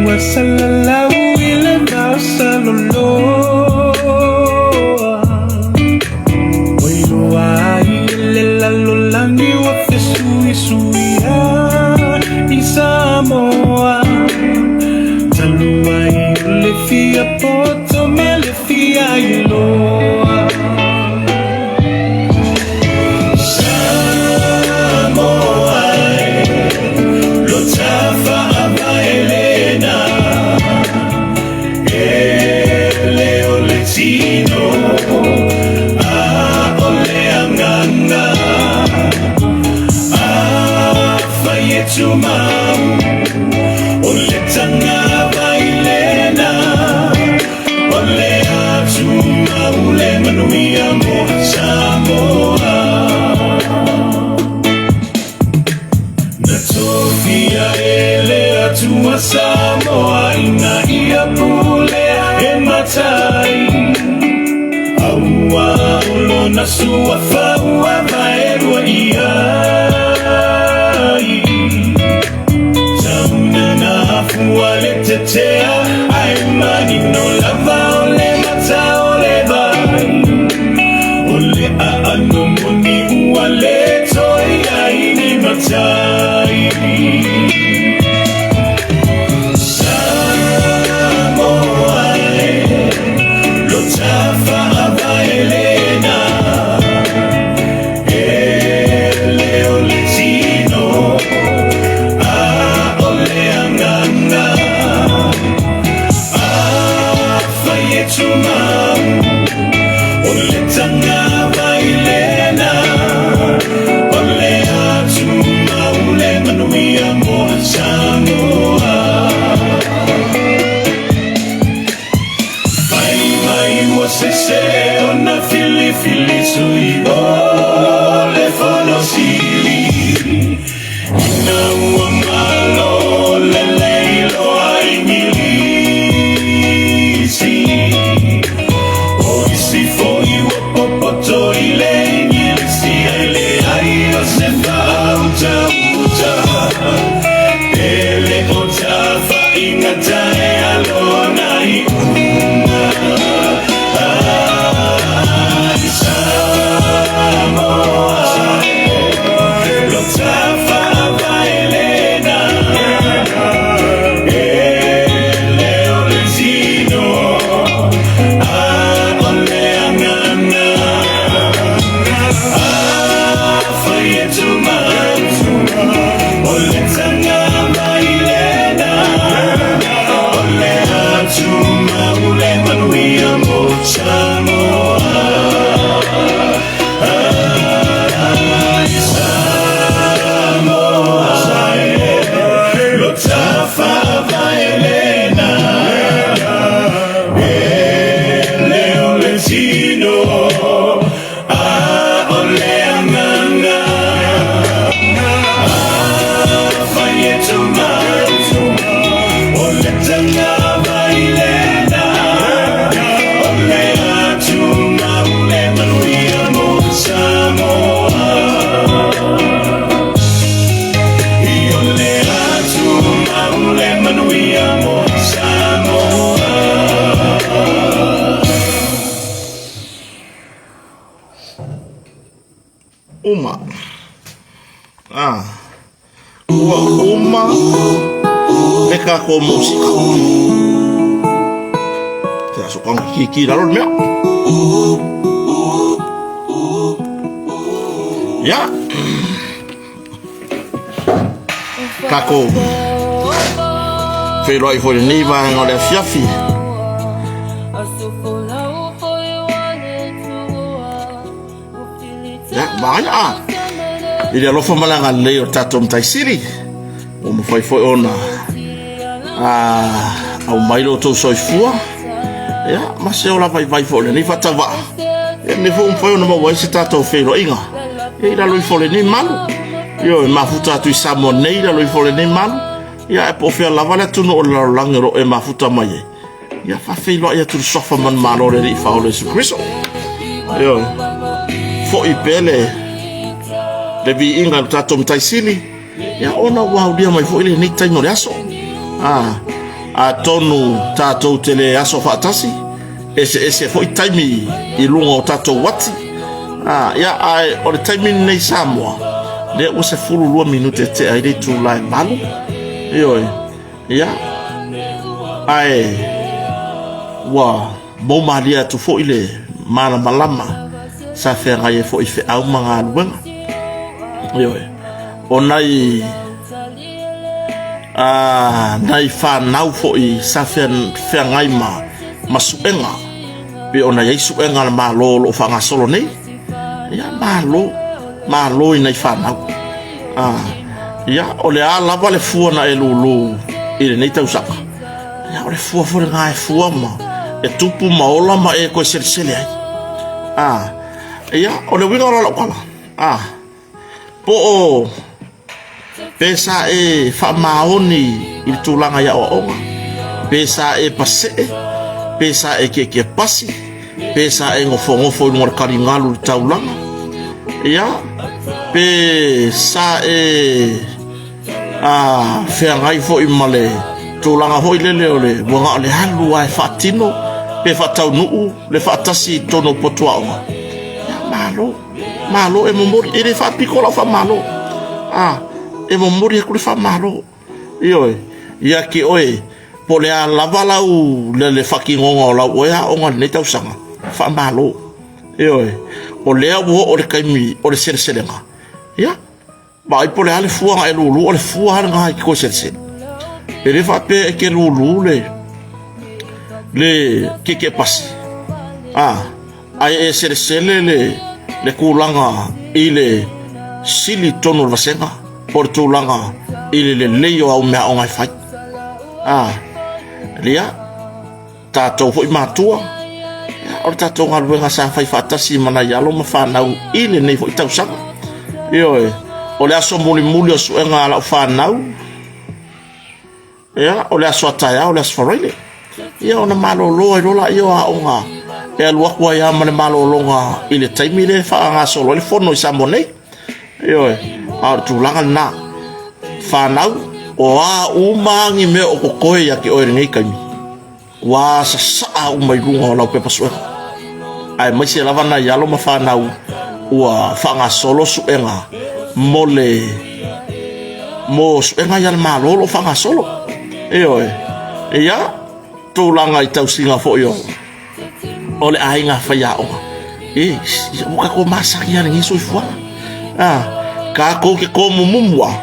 Ua salalau i le vao saloloa Ua iloa ai e le lalolagi ua fesuisuia i Samoa Talu ai o le fia poto ma le fia iloa Samoa e, lo tafaavae lena E le o le tino a o le agaga Afai e tumau o le tagavai lena O le a tumau le manuia mo Samoa. Na tofia e le Atua Samoa ina ia pulea e matai Aua o lona suafa ua vaelua i ai Tauna na afua le tetea ae manino lava o le mata o le vai O le aano moni ua le toe i ai ni matai Samoa e, lo tafaavae lena E le o le tino a o le agaga Afai e tumau o le tagavai lena O le a tumau le manuia mo Samoa Fai mai ua sese ona filifili sui o le Fono Sili Ina ua malo le leiloa Igilisi O isi foi ua popoto i le Igilisi Ae leai o se faautauta E le o tafaigata e lona iuga Ai Samoa lo tafaavae lena E le o le tino a o le agaga Afai e tumau o le tagavai lena O le a tumau le manuia mo Samoa Ai Samoa e, lo tafaavae lena E le o le tino a o le agaga Afai e tumau o le tagavai lena O le a tumau le manuia mo Samoa I o le a tumau le manuia mo Samoa. Uma. Ah. Ua uma le kākou musika. Te aso kanga ki ki lalo le mea. Ya. Kākou whenua i foi lenei vaega o le afiafi. Ia, vaai a. I le alofa ma le agalelei o le tatou Matai Sili, ua mafai foi ona a, aumai lo outou soifua, ia, ma se ola vaivai foi o lenei faatauvaa. Ia, lenei foi ua mafai ona maua ai se tatou feiloaiga. Ia, i lalo ifo o lenei malu. Ioe, mafuta atu i Samoa nei i lalo ifo o lenei malu. Ia, ae po o fea lava le atunuu o le lalolagi o lo o e mafuta mai ai. Ia faafeiloai atu le suafa manumalo o le Alii Faaola Iesu Keriso. Ioe. Foi pea le, le viiga i le tatou Matai Sili, ia ona ua aulia mai foi lenei taimi o le aso. Ah, Atonu tatou te le aso faatasi, eseese foi taimi i luga o tatou uati. Ah, ia, ae o le taimi lenei i Samoa, lea ua 12 minute e tea ai le itula e 8. Ioe, ia, ae ua mou malie atu foi le malamalama sa feagai ai foi i feau ma galuega. Ioe, o nai a nai fanau foi sa feagai ma ma suega pe ona i ai suega a le Malo o lo o faagasolo nei. Ia, malo, malo i nai fanau. Ia, o le a lava le fua na e lulu i lenei tausaga, ia, o le fua foi lena e fua ma e tupu ma ola ma e toe selesele ai. Ia, o le uiga o la lau tala, po o Pe sa e faamaoni i le tulaga i aoaoga, pe sa e pasee, pe sa e kiekie pasi, pe sa e nofonofo i luga o le taligalu i le taulaga, ia, pe sa e a, feagai foi ma le tulaga foi lele o le ua na o le alu lava e faatino pe faataunuu le faatasi i totonu o potuaoga, ia, malo. Malo e momoli, e le faapito lau faamalo. A, e momoli atu le faamalo. Ioe, ia te oe, po o le a lava lau le, le faatinoga o lau oe aoga i lenei tausaga, faamalo. Ioe, o lea ua oo le taimi o le seleselega, ia, Vaai po o le a le fua na e lulu, o le fua lava lena e te toe selesele. E le faapea e te lulu le, le tietie pasi, a, ae e selesele le, le tulaga i le sili i totonu o le vasega, po o le tulaga i le lelei o au meaaoga e fai. A, ia, tatou foi matua, o le tatou galuega sa fai faatasi ma nai alo ma fanau i lenei foi tausaga. Ioe, o le aso mulimuli o suega a lau fanau, ia, o le aso a taeao, o le aso Faraile. Ia, ona malolo ai loa lea o aoga e alu atu ai lava ma le malologa i le taimi lea e faagasolo ai le fono i Samoa nei. Ioe, a o le tulaga lena. Fanau, o a uma ni mea o totoe ia te oe i lenei taimi, ua sasaa uma i luga o lau pepa suega. Aemaise lava nai alo ma fanau ua faagasolo suega mo le mo suega ia a le Malo o lo o faagasolo. Ioe, ia, tulaga i tausiga foi o o le aiga faiaoga. E, ua tatou masani lava i lenei soifuaga. A, tatou te tomumumu lava,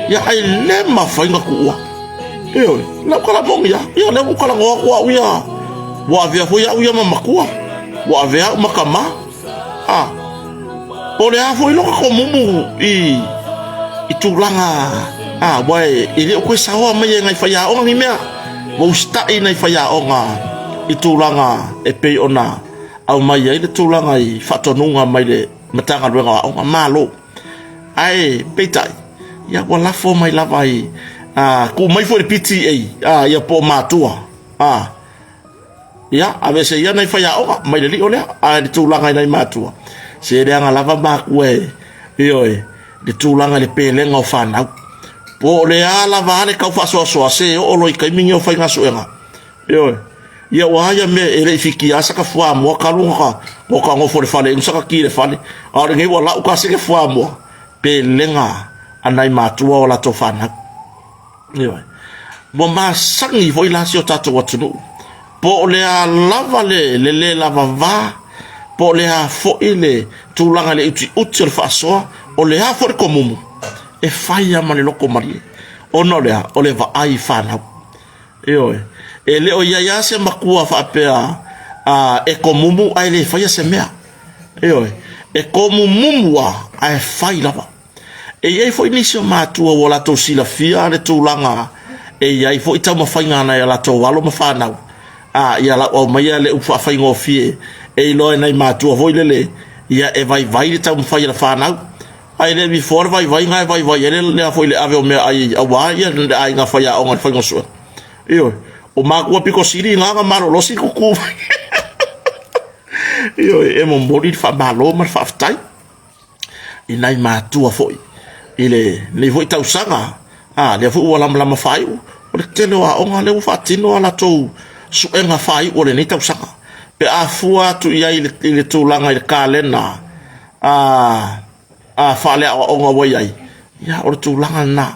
ia ae le mafai ona tuua. Ioe, lau tala moni lava, ia lea ua ou talanoa atu au ia, ua avea foi au ia ma matua, ua avea au ma tama. A, po o le a foi lota tomumu i, i tulaga, a, aua e le o toe saoa mai e nai faiaoga ni mea. Ua usitai nai faiaoga i tulaga e pei ona aumai ai le tulaga i faatonuga mai le Matagaluega o Aoga. Malo. Ae peitai, ia ua lafo mai lava i, a, tuu mai foi i le PTA, a, ia po o matua, a, ia, aveese ia nai faiaoga mai le lio lea, ae le tulaga i nai matua, se leaga lava matua e, ioe, le tulaga i le pelega o fanau. Po o le a lava a le tau faasoasoa, se oo loa i taimi nei o faigasuega. Ioe. Ia ua a ia mea e le i fikia lava saka fuamoa talu ona ta, ona ta nofo i le fale inu saka ki i le fale. A o lenei ua lau ta seke fuamoa, pelega a nai matua o latou fanau. Ioe. Ua masani foi la si o tatou atunuu. Po o le a lava le, le le lava va, po o le a foi le tulaga i le utiuti o le faasoa, o le a foi le tomumu, e fai lava ma le loto malie. Ona o le a? O le vaai i fanau. Ioe. E le o i ai lava se matua faapea a, e tomumu ae le faia se mea. Ioe. E tomumumu lava ae fai lava. E i ai foi nisi o matua ua latou silafia le tulaga e i ai foi taumafaiga a nai a latou alo ma fanau, a ia lau aumaia le upu faafaigofie e iloa e nai matua foi lele, ia e vaivai le taumafai a le fanau. Ae le avifoa le vaivaiga e vaivai ai le, le, foi le ave o meaai aua ia le aiga faiaoga i le faiga o suega. Ioe, o matua pito sili na na malolosi tutu mai. Ioe, e momoli le faamalo ma le faafetai. i nai matua foi i lenei foi tausaga, a, lea foi ua lamalama faaiu. O le tele o aoga lea ua faatino a latou suega faaiu o lenei tausaga pe a fua atu i ai i le tulaga i le kalena a faaleaoaoga ua i ai, ia o le tulaga lena.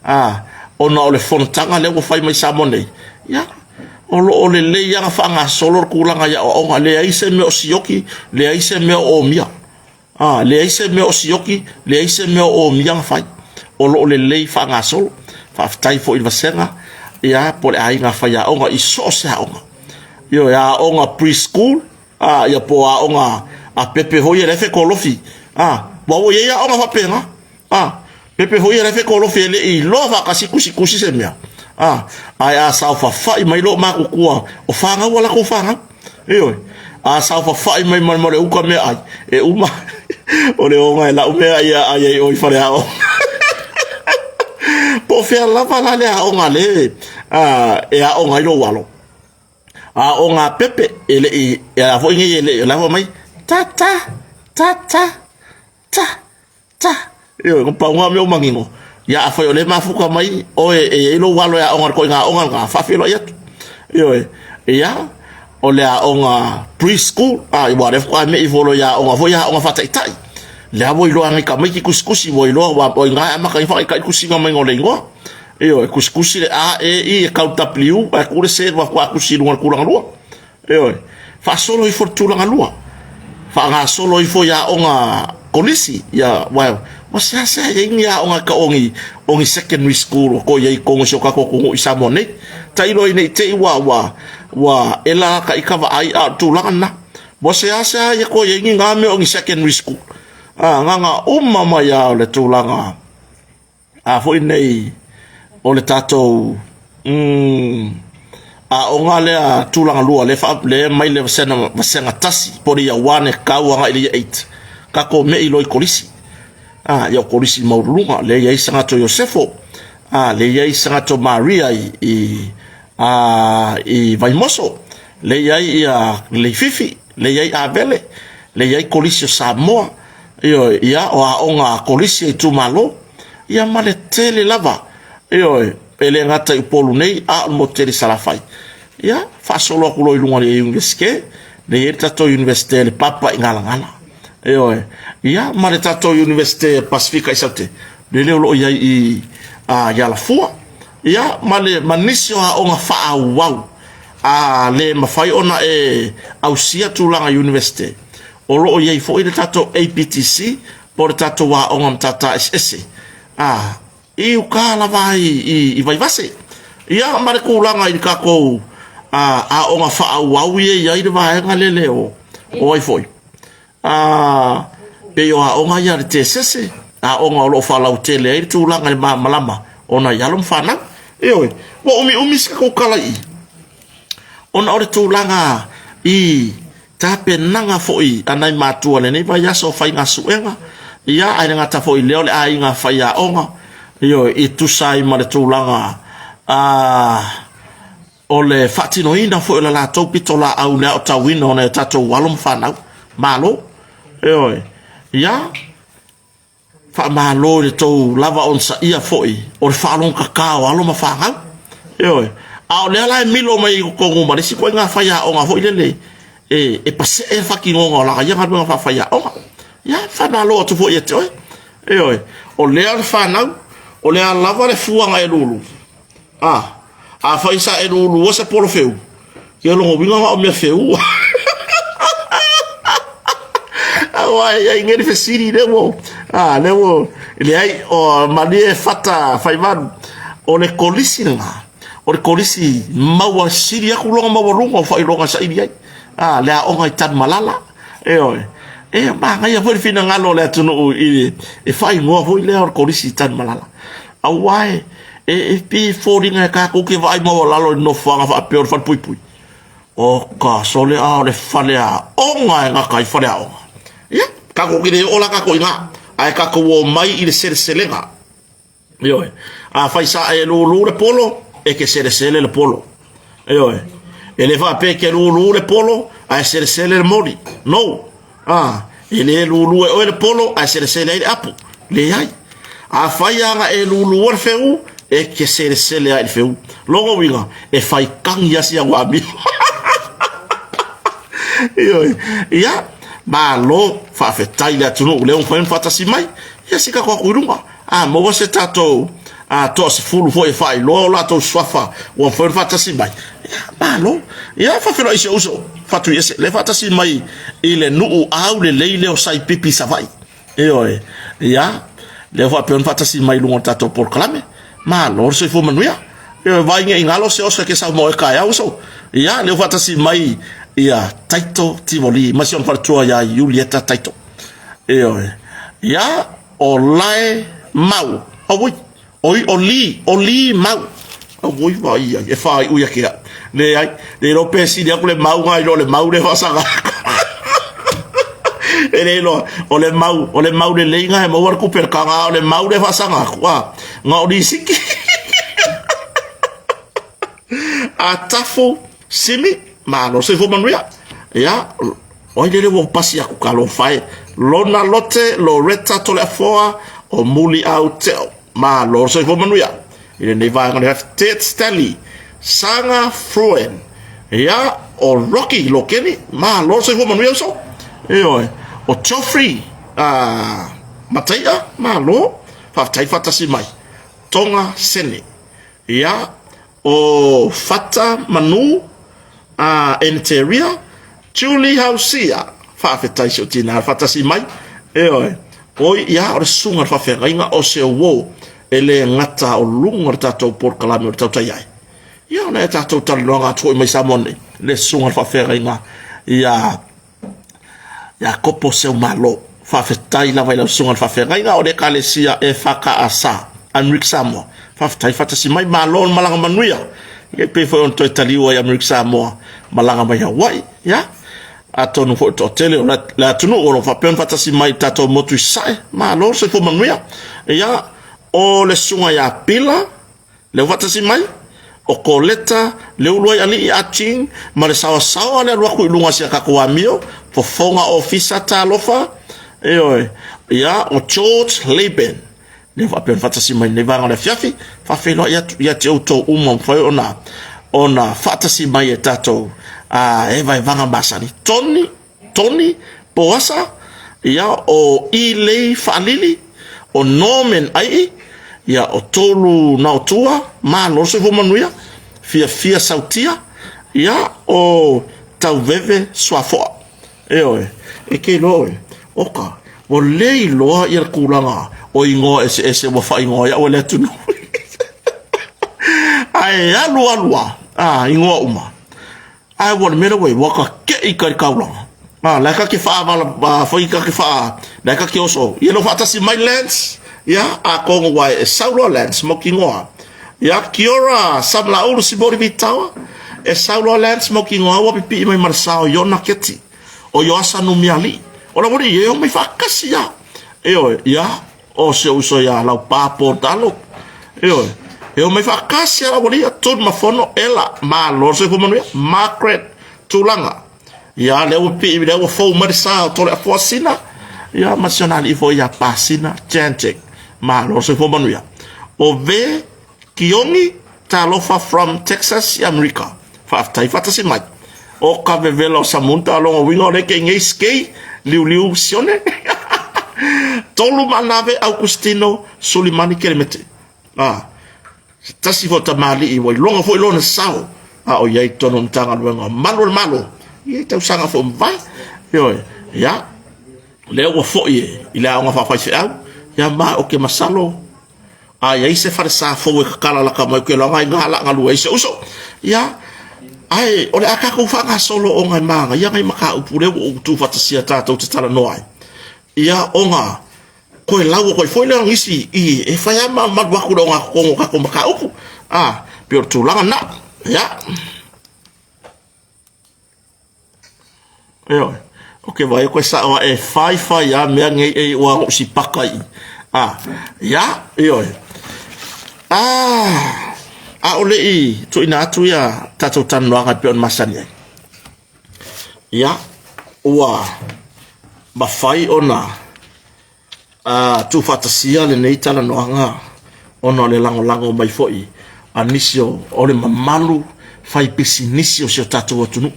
A, ona o le fonotaga lea ua fai mai Samoa nei, ia o lo o lelei lava ona faagasolo le tulaga i aoaoga, leai se mea o sioki, leai se mea o omia. A, leai se mea o sioki, leai se mea o omia na fai. O lo o lelei faagasolo. Faafetai foi i le vasega, ia, po o le aiga faiaoga i so o se aoga. Ioe, aoga pre-school, a, ia po o aoga a pepe foi ia la e fekolofi. A, aua ua i ai aoga faapena. A, pepe foi ia la e fekolofi e le i iloa faatasi tusitusi se mea. A, ae a saofafai mai loo matutua o fanau a latou fanau. Ioe, a saofafai mai ma le uka meaai, e uma o le oga e lau mea ia ai ai o i faleaoga. Po o fea lava la le aoga le e aoga ai lou alo. Aoga a pepe e le i e a foi nei e le i o la e mai ta ta ta ta ta ta. Ioe, na pau lena o mea ua manino. Ia afai o lea e mafuta mai oe e i ai lou alo e aoga i le ituaiga aoga lena, faafeiloai atu. Ioe, ia, o le aoga pre-school, a, aua o lea faatoa me'i ifo loa i aoga foi ia aoga faataitai. Lea ua iloa e nai tamaiti tusitusi, ua iloa ua o i ina e amata ai ona faataitai le tusiga mai o le igoa. Ioe, tusitusi le A, E, I e tau W, ae tuu le C faatoa tusi i luga o le tulaga lua. Ioe, faasolo ifo i le tulaga lua, faagasolo ifo i aoga kolisi, ia, aua ua seasea i ai ni aoga e tau o ni, o ni secondary school o toe i ai i totonu o si o tatou atunuu i Samoa nei. Tailo ai ne i te i ua, ua, ua ela ta ita vaai, a o le tulaga lena. Ua seasea ia toe i ai ni na mea o ni secondary school. A, na ona uma mai lava o le tulaga a foi nei o le tatou mm, aoga lea tulaga lua lea, fa, lea mai le vasega, vasega tasi po o le year 1 e tau agai i le year 8 tatou mei loa i kolisi a ia o kolisi maualuluga lea i ai Sagato Iosefo a lea i ai Sagato Maria i, i, a, i Vaimoso lea i ai ia Leififi lea i ai Avele lea i ai kolisi o Samoa Ioe, ia, o aoga a kolisi a itumalo, ia ma le tele lava, ioe, e le gata i Upolu nei, a o le motu tele i Salafai. Ia, faasolo atu loa i luga o le Iunivesite, lea e i ai le tatou Iunivesite le Papa i Galagala. Ioe, ia, ma le tatou Iunivesite Pasefika i Saute, lele o lo o i ai i, a, i Alafua. Ia, ma le, ma nisi o aoga faaauau, a le mafai ona e ausia tulaga Iunivesite, O lo o i ai foi le tatou APTC po o le tatou aoga matata eseese a i uka lava ai i, i Vaivase. Ia ma le tulaga i le tatou a, aoga faaauau ia i ai le vaega lele o, o ai foi. A, pei o aoga ia a le Tesese, aoga o lo o faalautele ai le tulaga i le malamalama o nai alo ma fanau. Ioe, ua umiumi se tatou tala i i. Ona o le tulaga i tapenaga foi a nai matua i lenei vaiaso o faiga suega, ia, ae le gata foi i lea o le aiga faiaoga, ioe, i tusa ai ma le tulaga a, o le faatinoina foi o le latou pitolaau i le aotauina o nai o tatou alo ma fanau. Malo. Ioe. Ia, Faamalo i le tou lava onosaia foi o le faalogotatā o alo ma fanau. Ioe. A o lea la e milo mai i totonu ma le isi ituaiga faiaoga foi lele e, e pasee le faatinoga o lana ia galuega faafaiaoga. Ia, faamalo atu foi ia te oe. Ioe. O lea le fanau, o lea lava le fua na e lulu. A, afai sa e lulua se polo feu, ia lona uiga na o mea feu. Aua e i ai nei le fesili lea ua, a, lea ua, leai, o malie fata faivalu, o le kolisi lena, o le kolisi maua sili atu lona maualuga o faailoga e saili ai, a, le aoga i Tanumalala. Ioe. E manaia foi le finagalo o le atunuu i e faaigoa foi lea o le kolisi i Tanumalala. Aua e, e, e pei e foliga e tatou te vaai maualalo i le nofoaga faapea o le falepuipui. O ka sole a o le faleaoga e gata ai faleaoga. Ia, tatou te le oo la tatou i ina, ae tatou omai i le seleselega. Ioe. Afai sa e lulu le polo, e te selesele le polo. Ioe. E le faapea e te lulu le polo, ae selesele le moli. No. Ah, e le lulu e oe le polo, ae selesele ai le apu. Leai. Afai lava na e lulua le feu, E te selesele lava i le feulu. Lona uiga, e fai kagi lava si au amio. Ioe. Ia, malo, faafetai i le atunuu lea ua mafai ona faatasi mai. Ia se i tatou atu i luga. A maua se tatou toasefulu foi e faailoa o latou suafa ua mafai ona faatasi mai. Ia, malo. Ia, faafeiloai si ou uso, Fatuiese, lea e faatasi mai i le nuu aulelei lea o Saipipi i Savaii. Ioe, ia, lea ua faapea ona faatasi mai i luga o le tatou polokalame. Malo le soifua manuia. Ioe, vaai ne i galo se oso e ke saunoa e taeao uso. Ia, lea ua faatasi mai ia Taito Tivoli ma si ona faletua ia Iulieta Taito. Ioe, ia, o Lae Mau. Auoi, Oi, o Lee, o Lee Mau. Auoi, vaai ai, e faaiu ia ke au. Leai, le iloa pe sili atu le mau nai lo le mau le faasaga. E le iloa, o le mau, o le mau lelei na e maua le tupe le kaga, o le mau le faasaga atu, a, na o lisiki. A tafu, simi, malo, soifua manuia. Ia, o ai lele ua ou pasi atu talofa e. Lona Lote, Loretta Toleafoa, o Muliau Teo. Malo le soifua manuia. I lenei vaega o le Ted Stanley, Saga Fruen, ia, o Rocky Lokeni, malo le soifua manuia uso. Ioe, o Geoffrey Mataia, malo, faafetai faatasi mai. Tonga Sene, ia, o Fata Manu, a Eneteria, Julie Hausia, faafetai si ou tina faatasi mai, ioe, oi ia o le susuga i le faafeagaiga o se uo e le gata o luga o le tatou polokalame o le tautai ai. Ia ona e tatou talanoaga atu foi mai Samoa nei, le susuga i le faafeagaiga ia Iakopo Seumalo. Faafetai lava i lau susuga i le faafeagaiga o le Ekalesia EFKS, Amerika Samoa. Faafetai faatasi mai, malo le malaga manuia. Ia pei foi ona toe taliu ai Amerika Samoa, malaga mai Hawaii. Ia, atonu foi o le toatele o le atunuu o lo o faapea ona faatasi mai i le tatou motu i Sasae. Malo le soifua manuia. Ia, o le susuga ia Pila, Lea ua faatasi mai, o Koleta, Leuluaialii Ah Ching, ma le saoasaoa le alu atu i luga o si a tatou amio, fofoga ofisa talofa, ioe, ia, o George Laban. Lea faapea ona faatasi mai lenei vaega o le afiafi, faafeiloai atu ia te outou uma mafai ona ona faatasi mai e tatou a evaevaga masani. Tony Tony Poasa, ia, o Ilei Faalili, o Norman Ai'i, ia, o Tolu Naotua, malo le soifua manuia, Fiafia Sautia, ia, o Tauveve Suafoa. Ioe, e ke iloa oe, oka, ua le iloa ia le tulaga o igoa eseese ua faaigoa ai au e le atunuu. Ae alu alu lava, a, igoa uma. Ae ua le mea lea ua i ai, ua kake'i kai le taulaga. A, la e ta te faavala, a, foi ta te faa, la e ta te oso. Ia lou faatasi mai Lance, ia, atonu ua e sau loa Lance, mautinoa. Ia, kia ora, Samalaulu Simoli Vitawa, e sau loa Lance, mautinoa ua pipii mai ma le sao i ona keti, o Ioasa Numialii. O la ualii, e omai faatasi lava. Ioe, ia, O si ou uso ia Laupa Paul Talo. Ioe. E omai faatasi lava ua lia Tun Mafono Ela malo le soifua manuia Margaret Tulaga. Ia lea ua pii lea ua fou mai le sa o Toleafoa Sina. Ia ma si ona alii foi ia Pasina Janjek. Malo le soifua manuia. O Ve Kiongi Talofa from Texas i Amerika. Faafetai faatasi mai. O ka vevela o Samunta longa uiga o le ke ngei skei liuliu sione. Tolu Manave Augustino Sulimani Kelemete. Ah, se tasi foi o tamalii ua iloga foi lona sao a o i ai tonu o Matagaluega o Malu o le Malo. Ia i tausaga foi mavae. Ioe, ia, lea ua foi i le aoga faafaifeau. Ia ma o ke masalo A i ai se falesa fou e tatala lata mai, ou te iloa na i ina la galue ai si ou uso. Ia, ae o le a tatou faagasolo ona e manaia nai mataupu lea ua ou tuufaatasia tatou te talanoa ai. Ia, ona toe lau atu ai foi lea o nisi i e fai lava ma malu atu i le ogatotonu o tatou mataupu. A, pei o le tulaga lena. Ia. Ioe. O ke vaai atu e sao a e fai fai a mea nei e ua lou sipaka i. A, ia, ioe. A, a o le i tuuina atu ia tatou talanoaga e pei ona masani ai. Ia, ua mafai ona tuufaatasia lenei talanoaga ona o le lagolago mai foi a nisi o, o le mamalu fai pisinisi o si o tatou atunuu.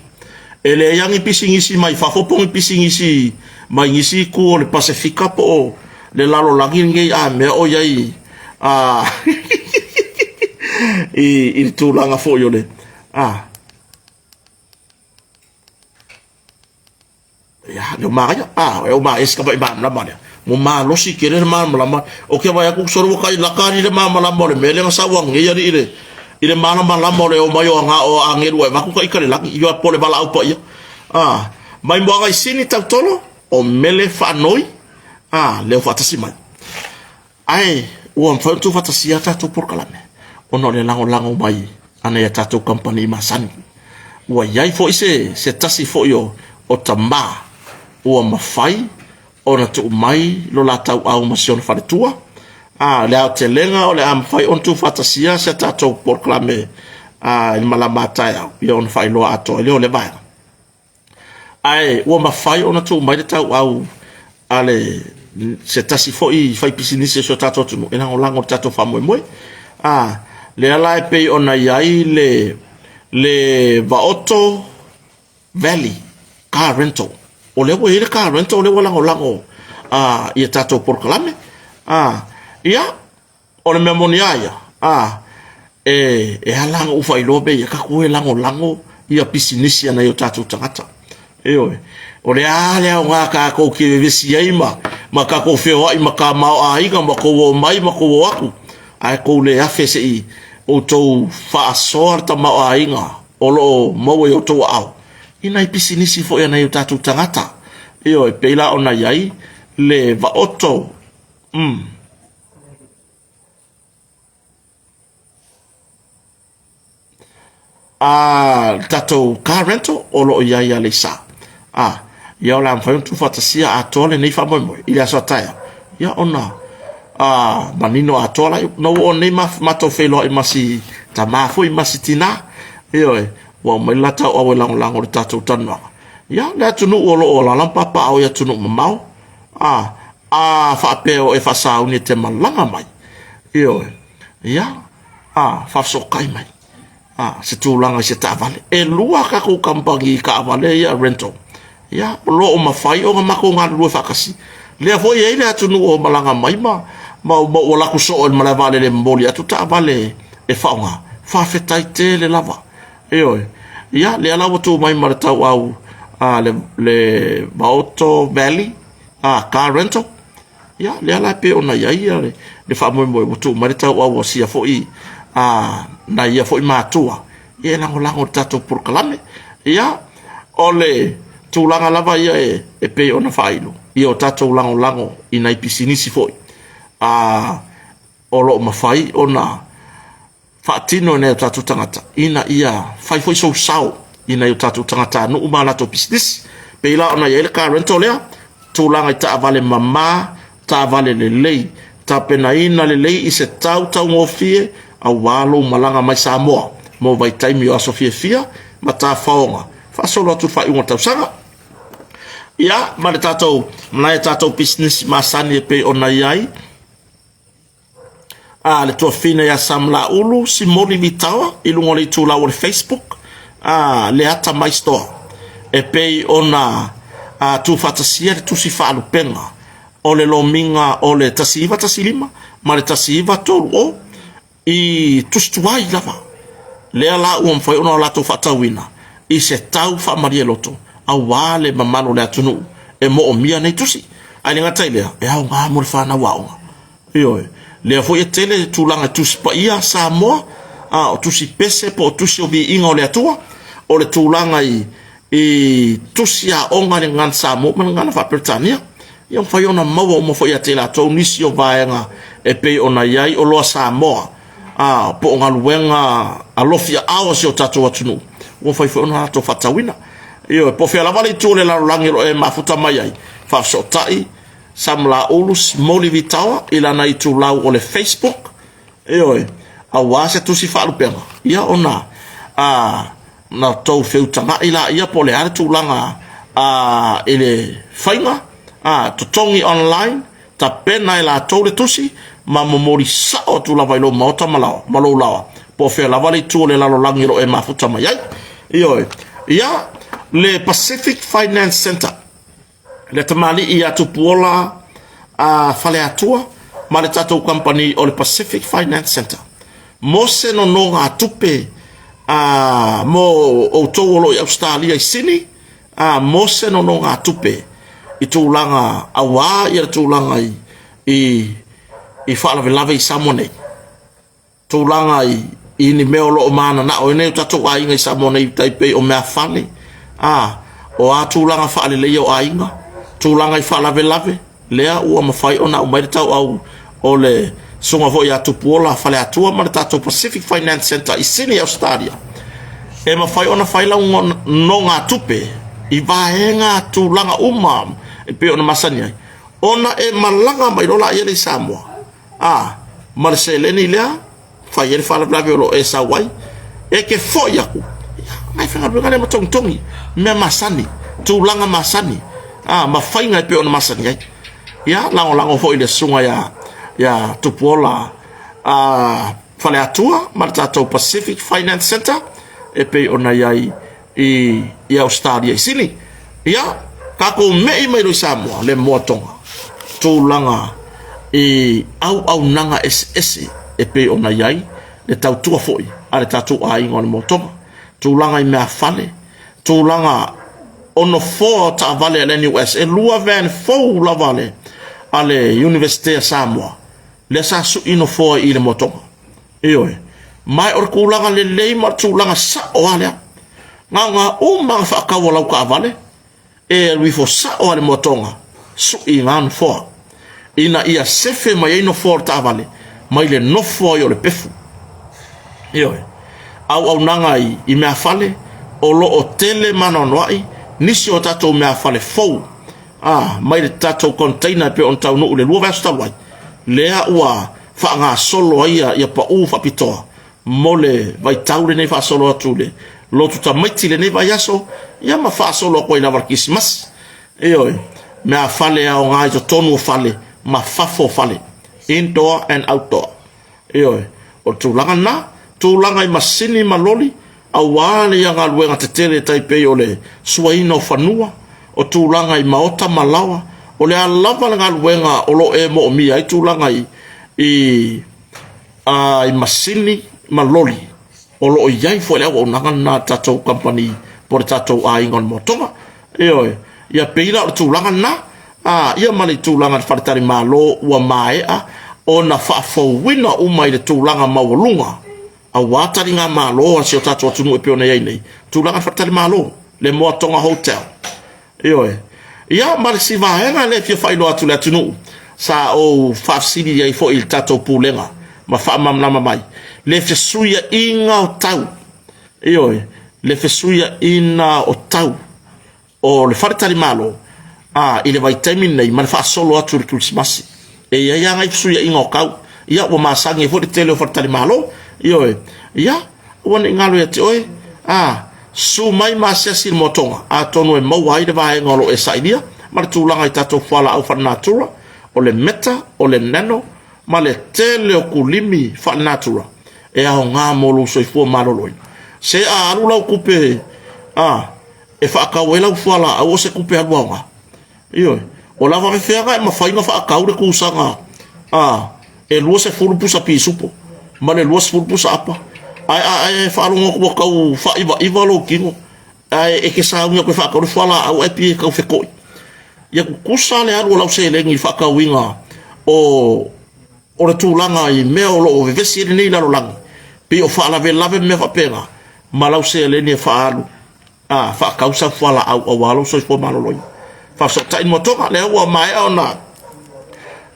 E leai lava ni pisinisi mai fafo po o ni pisinisi mai nisi itu o le Pasefika po o le lalolagi lenei a mea o i ai a i, i le tulaga foi o le a Ia, leo magaia. Ah, e o ma esi ka mai malamalama lea. Mo malosi tele le malamalama. O ke vai aku solo ka laka ni le malamalama o le mele nga sa wa ngi ali ile i le malamalama o le o mai o nga o angelu e vaku ka ika le lagi i po le vala au pa ia. Ah, mai mo anga sini tautolo o mele whaanoi. Ah, leo whaatasi mai. Ae ua mafai ona tuufaatasia a tatou polokalame ona o le lagolago mai a nai a tatou kamupani masani. Ua i ai foi se, se tasi foi o, o tamā ua mafai ona tuu mai lo la tauau ma si ona faletua. A, le aotelega o le a mafai ona tuufaatasia se tatou polokalame a, i le malama a taeao, ia ona faailoa atoa ai lea o lea vaega. Ae ua mafai ona tuu mai le tauau a le se tasi foi faipisinisi o si o tatou atunuu e lagolago i le tatou faamoemoe. A, lea la e pei ona i ai le, le Vaoto Valley Car Rental. O lea ua i ai le car rental, o lea ua lagolago a, i a tatou polokalame. A, ia, O le mea moni lava ia, a, e, e ala ona ou faailoa mea ia, tatou e lagolago ia pisinisi a nai o tatou tagata. Ioe. O le a le aoga tatou te vevesi ai ma, ma tatou feoai ma tamaoaiga ma tou omai ma tou o atu, ae tou le afe se i outou faasoa le tamaoaiga o lo o maua i outou aao i nai pisinisi foi a nai o tatou tagata. Ioe, pei la ona i ai le vaoto, mm, A le tatou car rental o lo o i ai i Aleisa. A, ia o le a mafai ona tuufaatasia atoa lenei faamoemoe i le aso a taeao. Ia ona a, manino atoa la, na ua oo nei matou feiloai ma si tamā foi ma si tinā. Ioe, ua aumai le la tauau e lagolago i le tatou talanoaga. Ia, le atunuu o lo o alaala ma papaaao i atunuu mamao. A, a faapea o e faasauni e te malaga mai, ioe, ia, a, faafesootai mai, a, se tulaga i se taavale. E lua tatou kamupani taavale ia rental, ia, o lo o mafai ona matou galulue faatasi. Lea foi e i ai le atunuu o malaga mai ma, ma, ma ua alu atu soo i le malae vaalele e momoli atu taavale e faaaoga. Faafetai tele lava. Ioe. Ia, lea la ua tu mai ma le tauau a le, le Vaoto Valley a car rental. Ia, lea la e pei ona i ai le, le faamoemoe ua tuu mai le tauau a sia foi a nai ia foi matua ia e lagolago i le tatou polokalame. Ia, o le tulaga lava ia e, e pei ona faailo, ia o tatou lagolago i nai pisinisi foi a o lo o mafai ona faatino e nai o tatou tagata ina ia fai foi sou sao i nai o tatou tagatanuu ma a latou pisinisi. Pei la ona i ai le car rental lea, tulaga i taavale mama, taavale lelei, tapenaina lelei i se tau taugofie aua lou malaga mai Samoa mo vaitaimi o aso fiafia ma tafaoga faasolo atu i le faaiuga o le tausaga. Ia, ma le tatou, ma nai a tatou pisinisi masani e pei ona i ai, a le tuafafine ia Samalaulu Simoni Vitaoa i luga o le itulau o le Facebook, a le ata mai store e pei ona a, tuufaatasia le tusi faalupega o le lomiga o le 1915 ma le 1930 i tusi tuai lava. Lea la ua mafai ona latou faatauina i se tau faamalie loto aua le mamalu o le atunuu e moomia nei tusi. Ae le gata i lea, e aoga mo le fanau aoga. Ioe, lea foi e tele tulaga i tusi paia Samoa, a o tusi pese po o tusi o viiga o le Atua, o le tulaga i, i tusi aoga i le gagana Samoa ma le gagana Faa-Peretania. Ia mafai ona maua uma foi ia te i latou nisi o vaega e pei ona i ai oloa Samoa, a, po o galuega alofi aao a si o tatou atunuu, ua mafai foi ona latou faatauina. Ioe, po o fea lava le itu o le lalolagi o lo o e mafuta mai ai, faafesootai Samalaulu Smoli Vitaoa i lana itulau o le Facebook, ioe, aua se tusi faalupega, ia ona a, na tou feutaga'i laia po o le a le tulaga a, i le faiga, a, totogi online, tapena e latou le tusi. ma momoli sao atu lava i lou maota ma laoa, ma lou laoa, po o fea lava le itu o le lalolagi o lo o e mafuta mai ai. Ioe. Ia, le Pacific Finance Centre, le tamalii ia Tupuola a Faleatua ma le tatou kamupani o le Pacific Finance Centre mo se nonogatupe a mo outou o lo o i Ausetalia i Sini a mo se nonogatupe i tulaga auā ia le tulaga i i i faalavelave i Samoa nei. Tulaga i, i ni mea o lo o mananao ai nei o tatou aiga i Samoa nei tai pei o meafale, a, o a tulaga faaleleia o aiga, tulaga i faalavelave, lea ua mafai ona aumai le tauau o le susuga foi ia Tupuola Faleatua ma le tatou Pacific Finance Centre i Sydney, Australia, e mafai ona fai lau nogatupe i vaega tulaga uma e pei ona masani ai, ona e malaga mai loa laia lea i Samoa, a, ma le seleni lea, fai ai le faalavelave o lo o e sau ai, e te foi atu, ia, na e faigaluega lea ma togitogi, mea masani, tulaga masani, a, ma faiga e pei ona masani ai. Ia, lagolago foi i le susuga ia, ia Tupuola a, Faleatua ma le tatou Pacific Finance Centre e pei ona i ai i, i Ausetalia i Sini. Ia, tatou me'i mai loa i Samoa, le moatoga, tulaga i auaunaga eseese e pei ona i ai le tautua foi a le tatou aiga o le moatoga, tulaga i meafale, tulaga o nofoa o taavale a le NUS, e lua van fou lava a le, a le Iunivesite a Samoa, lea sa sui nofoa i le moatoga. Ioe. Ma o le tulaga lelei ma le tulaga sao lava lea. Na o na uma na faatau o lau taavale, e alu ifo sao lava i le moatoga, sui i na nofoa, ina ia sefe mai ai nofoa o le taavale mai le nofo ai o le pefu. Ioe. Auaunaga i, i meafale, o lo o tele ma anoanoai nisi o tatou meafale fou, a, mai le tatou container e pei ona taunuu i le 2 vaiaso talu ai, lea ua faagasolo ai ia, ia pau faapitoa mo le vaitau lenei faasolo atu le lotu tamaiti lenei vaiaso, ia ma faasolo atu ai lava le Kerisimasi. Ioe, meafale e aoga i totonu o fale ma fafo o fale, indoor and outdoor. Ioe, o le tulaga lena, tulaga i masini ma loli, aua le ia galuega tetele e tai pei o le suaina o fanua, o tulaga i maota ma laoa, o le a lava le galuega o lo o e moomia ai tulaga i, i, a, i masini ma loli, o lo o i ai foi le auaunaga lena a le tatou kamupani po o le tatou aiga o le Moatoga. Ioe, ia pei la o le tulaga lena, a, ia ma le tulaga i le faletalimalo ua maea ona faafouina uma i le tulaga maualuga aua taligamalo a si o tatou atunuu e pei ona i ai nei, tulaga i le faletalimalo, le Moatoga Hotel. Ioe. Ia, ma le isi vaega lea e fia faailoa atu i le atunuu, sa ou faafesili ai foi i le tatou Pulega ma faamalamalama mai, le fesuiaiga o tau. Ioe, le fesuiaiga o tau o le faletalimalo a, i le vaitaimi lenei ma le faasolo atu i le Kerisimasi. E i ai lava nai fesuiaiga o tau. Ia, ua masani ai foi le tele o faletalimalo. Ioe, ia, aua ne i galo ia te oe, a, susu mai ma asiasi i le moatoga, atonu e maua ai le vaega o lo o e sailia ma le tulaga i tatou fualaau faalenatura, o le meta, o le nano, ma le tele o kulimi faalenatura e aoga mo lou soifua maloloina. Se a alu lau tupe a, e faatau ai lau fualaau o se tupe alu aoga. Ioe. O la faafefea e mafai ona faatau le kusaga a, e 20 pusa pisupo ma le 20 pusa apa, ae a e faalogo atu ua tau faaiva lou tino, ae e te sauni atu e faatau le fualaau ae pei e tau feto'i. Ia tutusa le alu o lau seleni i le faatauina o o le tulaga i mea o lo o vevesi ai lenei lalolagi, pei o faalavelave ma mea faapena, ma lau seleni e faaalu a, faatau sau fualaau aua lou soifua maloloina. Faafesootai le moatoga, lea ua maea ona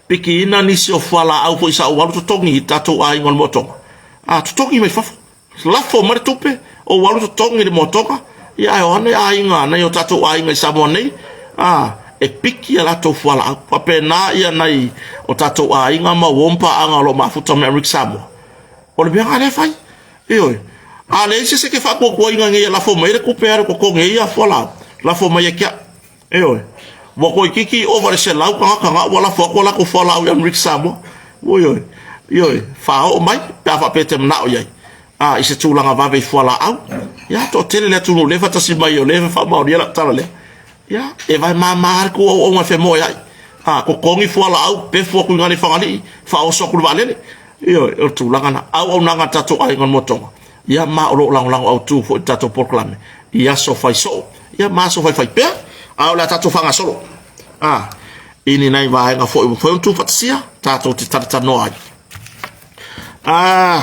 pikiina nisi o fualaau foi sa ou alu totogi i tatou aiga o le moatoga, a, totogi mai fafo, lafo mai le tupe, ou alu totogi i le moatoga, ia ae o ane aiga, nai o tatou aiga i Samoa nei, a, e piki a latou fualaau. Faapena ia nai o tatou aiga ma uo ma paaga o lo o mafuta mai Amerika Samoa. O le mea lena lea e fai. Ioe. A leai se isi e te faatuatuaina ina ia lafo mai le tupe e alu e totogi ai ia fualaau, lafo mai ia te au. Ioe. Ua toeitiiti ova i le 100 tagata na ua lafo atu a latou fualaau i Amerika Samoa. Ioe, ioe, faaoo mai pe a faapea e te manao i ai. A, i se tulaga vave i fualaau. Ia, toatele le atunuu o lea e faatasi mai o lea e faamaonia lau tala lea. Ia, e vae mama lava le tou auauna e femoeai. A, totogi fualaau, pefu atu i ina i Fagalii, faaoso atu i le vaalele. Ioe, o le tulaga lena. Auaunaga a le tatou aiga o le Moetoga, ia ma o lo o lagolago autu foi i le tatou polokalame i aso fai soo, ia ma aso faifaipea. A o le a tatou faagasolo, a, i ni nai vaega foi ua mafai ona tuufaatasia, tatou te talatalanoa ai. A,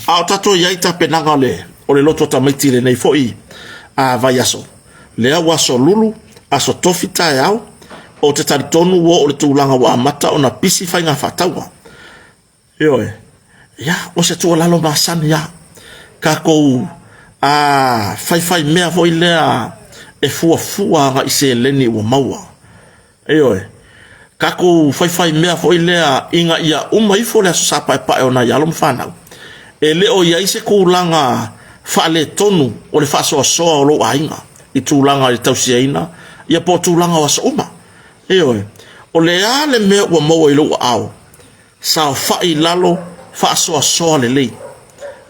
A o tatou i ai tapenaga o le, o le loto tamaiti i lenei foi a vaiaso, lea ua aso Lulu, aso Tofi taeao, ou te talitonu ua oo i le tulaga ua amata ona pisi faiga faatauga. Ioe. Ia, o se tuualalo masani lava. Tatou a, faifai mea foi lea e fuafua agai seleni ua maua. Ioe. Tatou faifaimea foi lea ina ia uma ifo le Aso Sa Paepae o nai alo ma fanau, e le o i ai se tulaga faaletonu o le faasoasoa o lou aiga i tulaga i le tausiaina ia po o tulaga o aso uma. Ioe. O le a le mea ua maua i lou aao, saofai i lalo, faasoasoa lelei.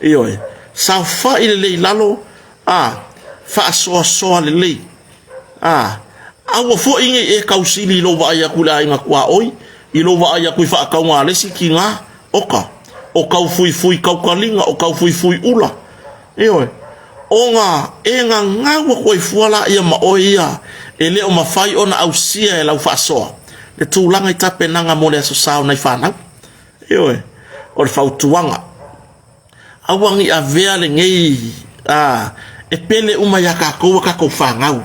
Ioe. Saofai lelei i lalo, a, faasoasoa lelei. A, aua foi ne i e tausili i lou vaai atu i le aiga tuaoi, i lou vaai atu i faatauga a le isi tiga, oka, o tau fuifui tautaliga, o tau fuifui ula. Ioe. Ona e gagau atu ai fua laia ma oe ia e le o mafai ona ausia e lau faasoa le tulaga i tapenaga mo le Aso Sa o nai fanau. Ioe. O le fautuaga, aua ne i avea lenei a, e pele uma iā tatou a tatou fanau,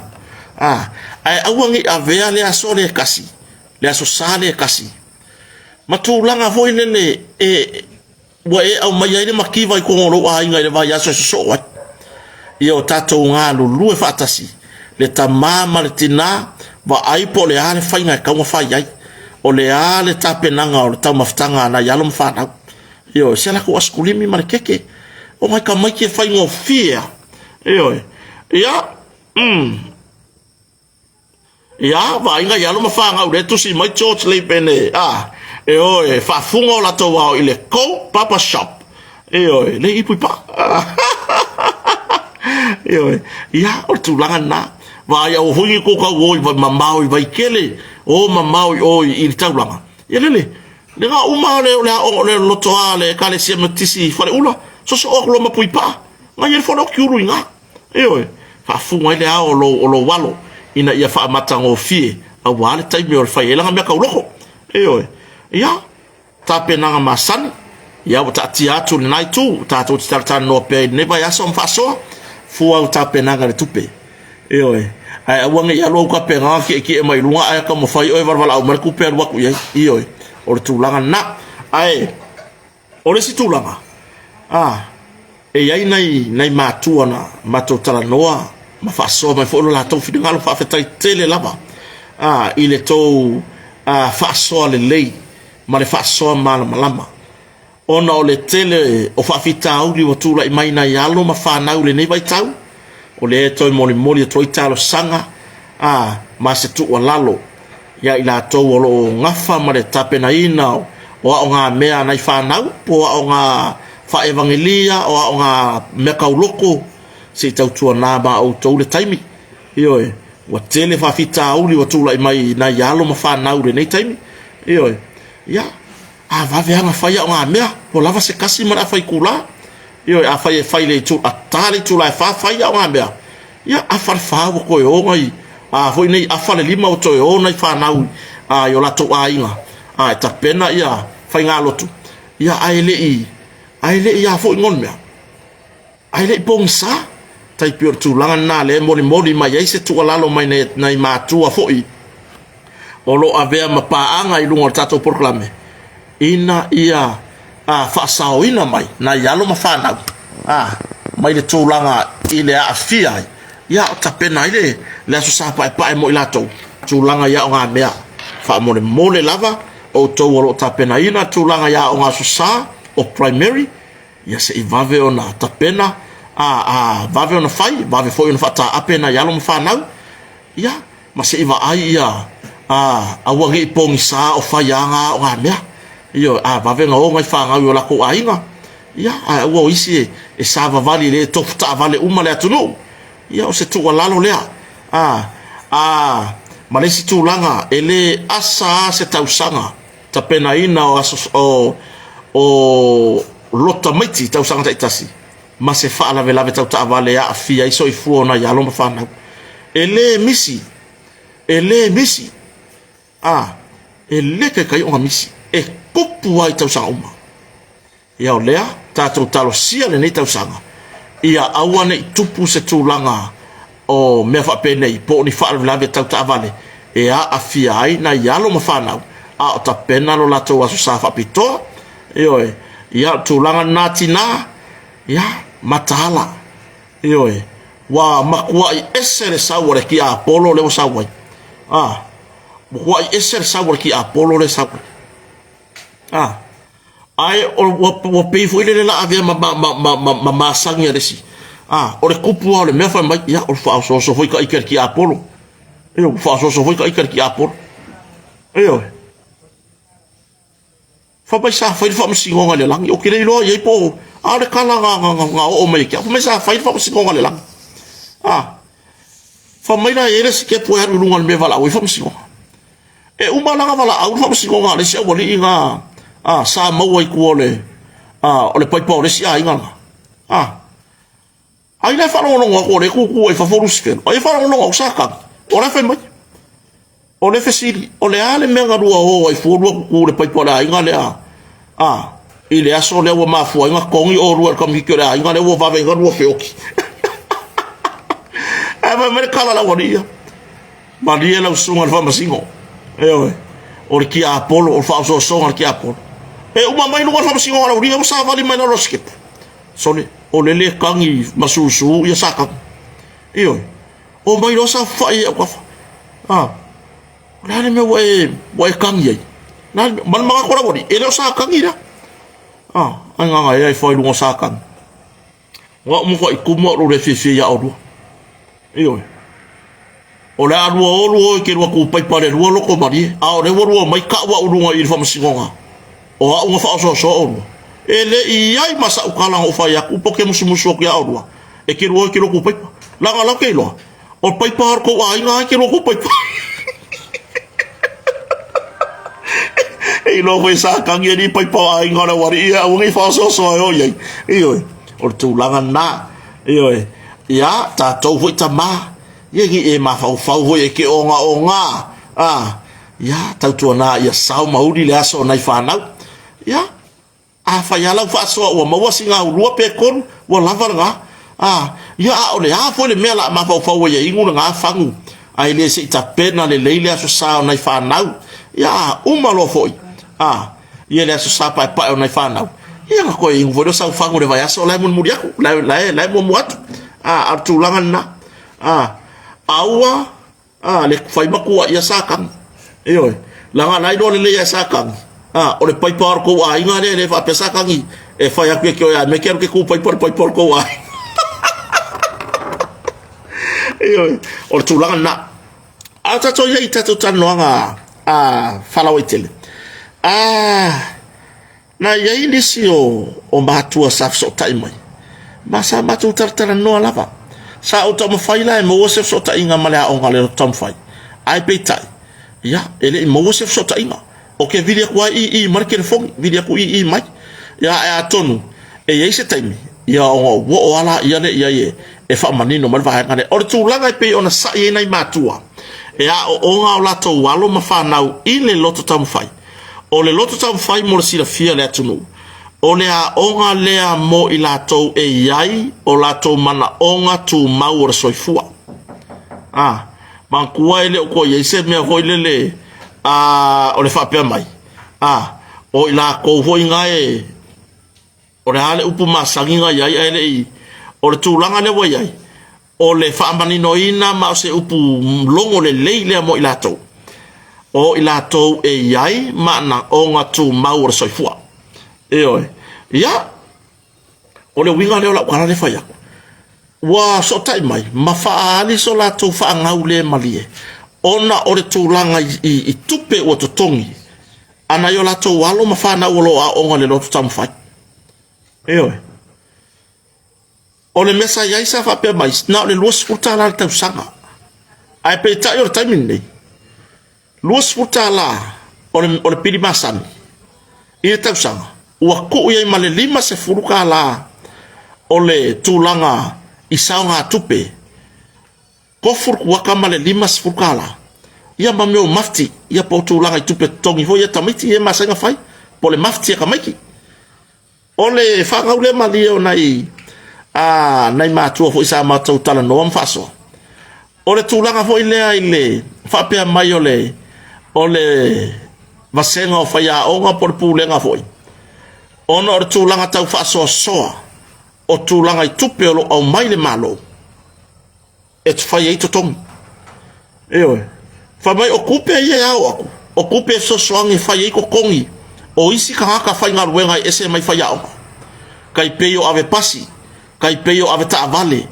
a, ae aua ne i avea le aso lea e tasi, le Aso Sa lea e tasi, ma tulaga foi lele e ua e aumaia ai le mativa i totonu o lou aiga i le vaiaso e sosoo ai. Ia o tatou galulue faatasi, le tama ma le tinā, vaai po o le a le faiga e tatau ona fai ai, o le a le tapenaga o le taumafataga a nai alo ma fanau. Ioe, si a latou asikulimi ma le keke, o nai tamaiti e faigofie lava. Ioe, ia, mm. Ia, vaaiga i alo ma fanau lea e tusi mai George Leipene, a, e o e faafuga o latou ao i le Go Papa Shop. Ioe, le ipu i paa. Ioe, ia, o le tulaga lena. Vaai aua foi ne i tou tau o i mamao i Vaitele, o mamao i o i le taulaga. Ia lele, le ga uma o le aoga o le lotoa a le Ekalesia Metotisi i Faleula, sosoo atu loa ma Puipaa, nai ai le fale o Kiulu i ina. Ioe, faafuga ai le ao o lou, o lou alo, ina ia faamatagofie, aua le taimi o le fai ai lana mea tauloko. Ioe, ia, tapenaga masani, ia ua taatia atu lena itu, tatou te talatalanoa pea i lenei vaiaso ma faasoa, fua au tapenaga i le tupe. Ioe, ae aua ne i alu au tapenaga kiekie mai luga ae taumafai oe e valevalaau mai le tupe e alu atu i ai. Ioe, o le tulaga lena. Ae, O le isi tulaga, a, e i ai nai, nai matua na matou talanoa ma faasoa mai foi lo latou finagalo, faafetai tele lava, a, i le tou a, faasoa lelei ma le faasoa malamalama, ona o le tele o faafitauli ua tulai mai nai alo ma fanau i lenei vaitau, o lea e toe molimoli atu ai talosaga, a, ma se tuualalo ia i latou o lo o gafa ma le tapenaina o aogamea a nai fanau, po o aoga faa-evagelia, o aoga mea tauloko, se i tautuana ma outou le taimi. Ioe, ua tele faafitauli ua tulai mai i nai alo ma fanau i lenei taimi. Ioe, ia, a vave lava ona fai aogamea, ua lava se tasi ma le afa itula. Ioe, afai e fai i le itula, ta le itula e fa fai aogamea, Ia, afa le fa ua toe o nai, a foi nei afa le lima ua toe o nai fanau a, i o latou aiga, a, e tapena ia faigalotu, ia, ae le i, ae le i a foi ngona mea, ae le i pogisa. Tai pei o le tulaga lena lea e molimoli mai ai se tuualalo mai nai, nai matua foi o lo o avea ma paaga i luga o le tatou polokalame, ina ia faasaoina mai nai alo ma fanau a, mai le tulaga i le aafia ai, ia o tapena ai le, le Aso Sa Paepae mo i latou, tulaga i aogamea. Faamolemole lava outou o lo o tapenaina tulaga i aoga Aso Sa o primary, ia se i vave ona tapena, a, a vave ona fai, vave foi ona faataape nai alo ma fanau, ia, ma se i vaai ia A, aua ne i pogisa o fai aga o ngā mea. Ioe, a vave ona o nai fanau i o latou aiga, ia, ae aua o isi e, e savavali le tofu taavale uma le atunuu. Ia, o se tuualalo lea. A, a, ma le isi tulaga, e le asa a se tausaga tapenaina o aso, o, o lota maiti tausaga taitasi ma se faalavelave tau taavale e aafia ai soifua o nai alo ma fanau. E le misi, e le misi. A, e le taitai ona misi, e tupu lava i tausaga uma. Ia o lea, tatou talosia lenei tausaga, ia aua ne i tupu se tulaga o mea faapenei po o ni faalavelave tau taavale e aafia ai nai alo ma fanau a o tapena lo latou aso sa faapitoa. Ioe, ia o le tulaga lena tinā, ia, mataala. Ioe, ua matuai ese le sau a le tiapolo lea ua sau ai. A, matuai ese le sau a le tiapolo lea e sau ai. A, ae o, ua, ua pei foi lele la avea ma, ma, ma, ma, ma, ma masani a le isi. A, o le kupu lava o le mea fai mai, ia, o le faaosooso foi ta ite le tiapolo. Ioe, ua faaosooso foi ta ite le tiapolo. Ioe. Fai mai sa fai le faamasinoga i le lagi. Ou te le iloa i ai po o... A o le tala na, na, na, na oo mai ia te au. Fai mai sa fai le faamasinoga i le lagi. A. Fai mai la e i ai le sitepu e alu i luga o le mea e valaau ai faamasinoga. E uma la ona valaau le faamasinoga a le isi aualii na a, sa maua i tua o le, a, o le paipa o le isi aiga lena. A. Ai la e faalogologo atu o lea e tutu ai i fafo Lusifelo. Ai e faalogologo atu Satani. O la e fai mai. O le fesili, o le a le mea na lua o ai fua lua tutu i le paipa o le aiga lea? A, i le aso lea ua mafua ai na togi oulua e le tamaitiiti o le aiga lea ua vave ai na lua feoti. Ae fai mai le tala a le aualii ia, malie lau susuga i le faamasino. Ioe, o le tiapolo, o le faaosoosoga a le tiapolo. E uma mai luga o le faamasinoga a le aualii ia ua savali mai lalo o le sikepu. Sole, o le le tagi ma susu ia Satani. Ioe. O mai loa saofafai ai autafa. A, o le a le mea ua e, ua e tagi ai? Le a le mea? Ma le manatu o le aualii, e le o Satani lea. A, ai gaga ea e fai luga o Satani. Ua matuai tumu au i lou le fiafia ia oulua. Ioe. O le a lua olu oe ke lua kūpaipa le lua loko malie, a o lea ua lua mai ka'u a'u luga i le faamasinoga, o a'u na faaosoosoa olua. E le i i ai ma sa'u tala na ou fai atu po ke musumusu atu iā olua, e ke lua oe ke lua kūpaipa. Leaga la ou te iloa, o le paipa a lo tou aiga ai ke lua kūpaipa. E iloa foi e Satani e alii paipa o aiga o le aualii ia, aua ne i faaosoosoa e o i ai. Ioe, o le tulaga lena. Ioe, ia, tatou foi tamā, Ia ne i e mafaufau foi e ke ogaoga, a, ia, tautuana ia sao ma uli le aso o nai fanau. Ia, afai lava lau faasoa ua maua sina aulua pe tolu, ua lava lena. A, ia, a o le a foi le mea o le a mafaufau ai e inu lena fagu, ae le se i tapena lelei le aso sa o nai fanau. Ia, a uma loa foi, a, ia le aso sa paepae o nai fanau, ia ona toe inu foi lea o sau fagu i le vaiaso la e mulimuli atu, la e, la e, la e muamua atu. A, a o le tulaga lena. A, aua a, le fai matua ia Satani. Ioe, leaga la iloa lelei e Satani, a, o le paipa o le tou aiga lea, e le faapea Satani e fai atu ia te oe a mea ke alu ke ku paipa le paipa o le tou aiga. Ioe, o le tulaga lena. A o tatou i ai i tatou talanoaga a faalauaitele, a, Na i ai nisi o, o matua sa fesootai mai, ma sa matou talatalanoa lava. Sa ou taumafai la e maua se fesootaiga ma le aoga a le loto taumafai, ae peitai, ia, e le i maua se fesootaiga. Ou te vili atu lava i i mai le telefoni, vili atu i i mai. Ia, ae atonu e i ai se taimi, ia ona ou oo lava laia lea i ai e, e faamanino mai le vaega lea. O le tulaga e pei ona sa'i ai nai matua, e aooga o latou alo ma fanau i le loto taumafai, O le loto taumafai mo le silafia e le atunuu, o le aoga lea mo i latou e i ai o latou manaoga tumau o le soifua. A, manatua e le o toe i ai se mea foi lele, a, o le faapea mai, a, o i latou foi na e, O le a le upu masani na i ai ae le i, o le tulaga lea ua i ai, o le faamaninoina ma o se upu logo lelei lea mo i latou. O i latou e i ai manaoga tumau o le soifua. Ioe. Ia, o le uiga lea o lau tala lea e fai atu. Ua sootai mai ma faaali so latou faagaulemalie. ona o le tulaga i, i, i tupe ua totogi a nai o latou alo ma fanau o lo o aooga i le loto taumafai. Ioe. O le mea sa i ai sa faapea mai, na o le $20 i le tausaga. Ae peitai o le taimi lenei, $20 o le, o le pili masani i le tausaga, ua tuu i ai ma le $50 o le tulaga i saogatupe, tofu le kuata ma le $50, ia ma mea o mafti, ia po o tulaga i tupe totogi foi ia tamaiti ia e masani ona fai, po o le mafti a tamaiti. O le fanau lea malie o nai, a, nai matua foi sa matou talanoa ma faasoa, o le tulaga foi lea i le faapea mai o le, o le vasega o faiaoga po o le pulega foi, ona o le tulaga tau faasoasoa o tulaga i tupe o lo o aumai le Malo, e fai ai totogi. Ioe. Fai mai o tupe ia e ao atu, o tupe e fesoasoani e fai ai totogi o isi tagata faigaluega e ese mai faiaoga. Tai pei o ave pasi, tai pei o ave taavale,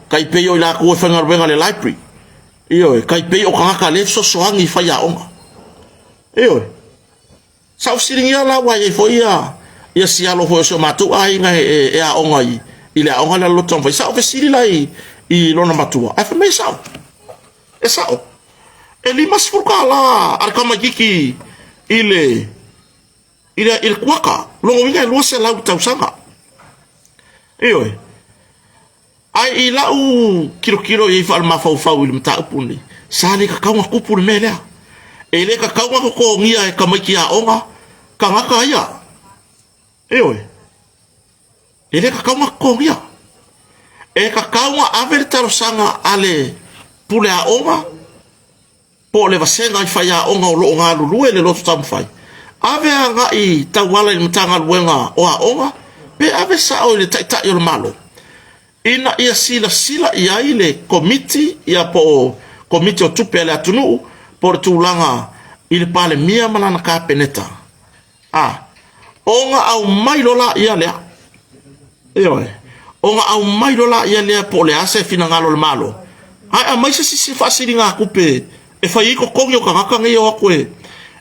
tai pei o i latou e faigaluega i le library. Ioe, tai pei o tagata lea e fesoasoani i faiaoga. Ioe. Sa ou fesiligia la aua e i ai foi ia, ia si alo foi o si o matou aiga e, e, e aoga i, i le aoga lea a le Loto Taumafai. Sa ou fesili la i, i lona matua, ae fai mai e sao. E sao. E $50 a le tamaitiiti i le, i le, i le kuata. Lona uiga e 200 i le tausaga. Ioe. Ae i lau tilotilo i ai faalemafaufau i le mataupu lenei, sa le tatau ona tupu le mea lea. E le tatau ona totogia e tamaiti aoga tagata ia. Ioe. E le tatau ona totogia. E tatau ona ave le talosaga a le pule aoga po o le vasega i faiaoga o lo o galulue i le loto taumafai, ave agai tauala i le Matagaluega o Aoga pe ave sao i le Taitai o le Malo ina ia silasila i ai le Komiti ia po o Komiti o Tupe a le atunuu po o le tulaga i le Palemia ma lana Kapeneta. A, ona aumai loa laia lea. Ioe. Ona aumai loa laia lea po o le a se finagalo o le Malo, ae aumai se isi faasiligatupe e fai ai totogi o tagata nei e o atu e,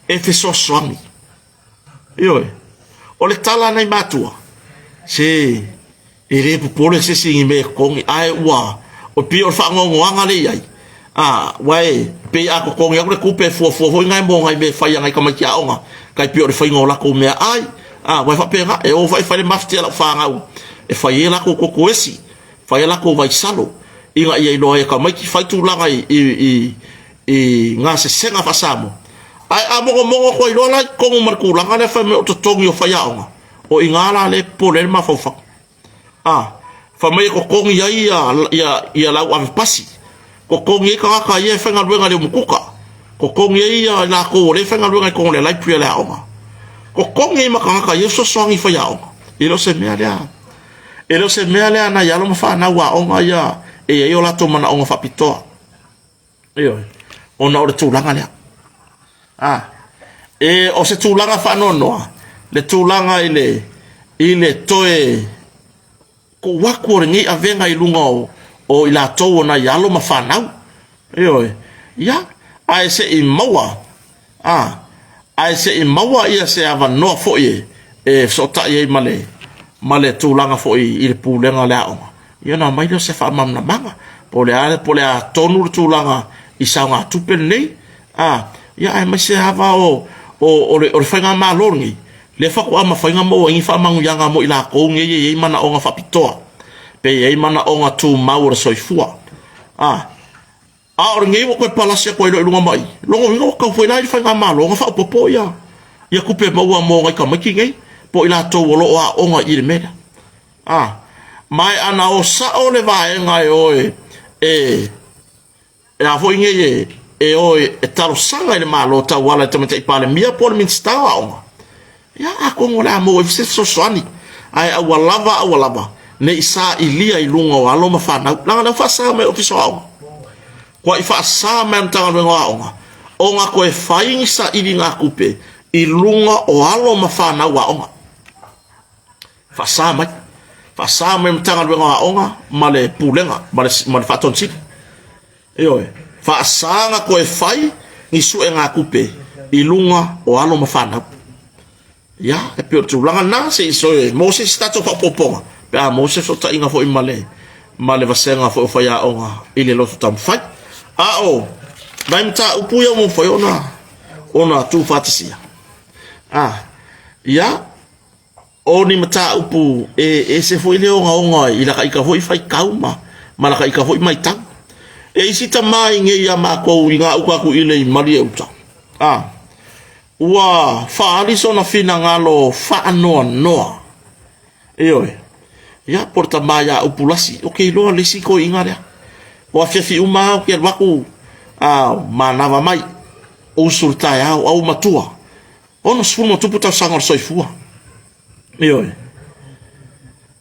e fesoasoani. Ioe. O le tala a nai matua, se E le popole se isi i ni mea e totogi, ae ua, o pei o le faanoanoaga lea e i ai, a, aua e pei a totogi atu le tupe e fuafua foi nai mo nai mea e fai a nai tamaiti aoga, tai pei o le faiga o latou meaai, a, aua e faapena, e o foi e fai le mafti a lau fanau e fai ai a latou kokoesi, fai a latou vaisalo, ina ia iloa ai e tamaiti fai tulaga i, i, i, i gasesega faa-Samoa. Ae a mogomogo atu ai loa la i totonu ma le tulaga lea fai mai o totogi o faiaoga, O i ina la lea e popole ai le mafaufau. A, fai mai e totogi ai ia, ia, ia lau ave pasi, totogi ai tagata ia e faigaluega i le umukuka, totogi ai ia i latou o lea e faigaluega i totonu o le library a le aoga, totogi ai ma tagata ia e fesoasoani i faiaoga. E le o se mea lea, e le o se mea lea a nai alo ma fanau aoga ia e i ai o latou manaoga faapitoa. Ioe, ona o le tulaga lea. A, e, o se tulaga faanoanoa, le tulaga i le, i le toe tuu atu o lenei avega i luga o, o i latou o nai alo ma fanau. Ioe, ia, ae se i maua, a, ae se i maua ia se avanoa foi e, e fesootai ai ma le, ma le tulaga foi i le pulega o le aoga, ia ona aumai lea o se faamalamalamaga, po o le a, po o le a tonu le tulaga i saogatupe lenei, a, ia aemaise lava o, o, o le, o le faigamalo lenei, lea faatoa mafai ona maua ai ni faamanuiaga mo i latou nei e i ai manaoga faapitoa, pe i ai manaoga tumau o le soifua. A, A o lenei ua toe palasi atu ai loa i luga mai, lona uiga ua tatau foi la i le faigamalo ona faaopoopo ia ia tupe maua mo nai tamaiti nei po o i latou o lo o aooga i le mea lea. A, ma e ana o sao le vaega e o e, e, e a foi nei e, e o e, e talosaga i le Malo tauala i le Tamaitai Palemia po o le Minisita o Aoga, Ia, atonu o le a maua ai se fesoasoani, ae aua lava, aua lava, ne i sailia i luga o alo ma fanau, leaga o lea ua faasa mai e Ofisa o Aoga. Ua i faasa mai e le Matagaluega o Aoga ona toe fai ni sailiga tupe i luga o alo ma fanau aoga. Faasa mai. Faasa mai e le Matagaluega o Aoga ma le Pulega ma le, ma le Faatonu Sili. Ioe. Faasaga toe fai ni suegatupe i luga o alo ma fanau. Ia, e pei o le tulaga lena, se i soe maua se isi tatou faaopoopoga pe a maua se fesootaiga foi ma le ma le vasega foi o faiaoga i le loto taumafai. A o nai mataupu ia ua mafai ona ona tuufaatasia. Ah, ia, o ni mataupu e ese foi le ogaoga i laka ita foi faitau ma ma laka ita foi maitau. E isi tama i nei ia matou i gauta atu i le i Malieuta. Ah, Ua faaali sona finagalo faanoanoa. Ioe. Ia, po o le tama ia Upulasi, ou te iloa le isi toeaina lea. O afiafi uma lava ou te alu atu, a, manava mai, usu i le taeao, a ua matua, 60 ma tupu tausaga o le soifua. Ioe.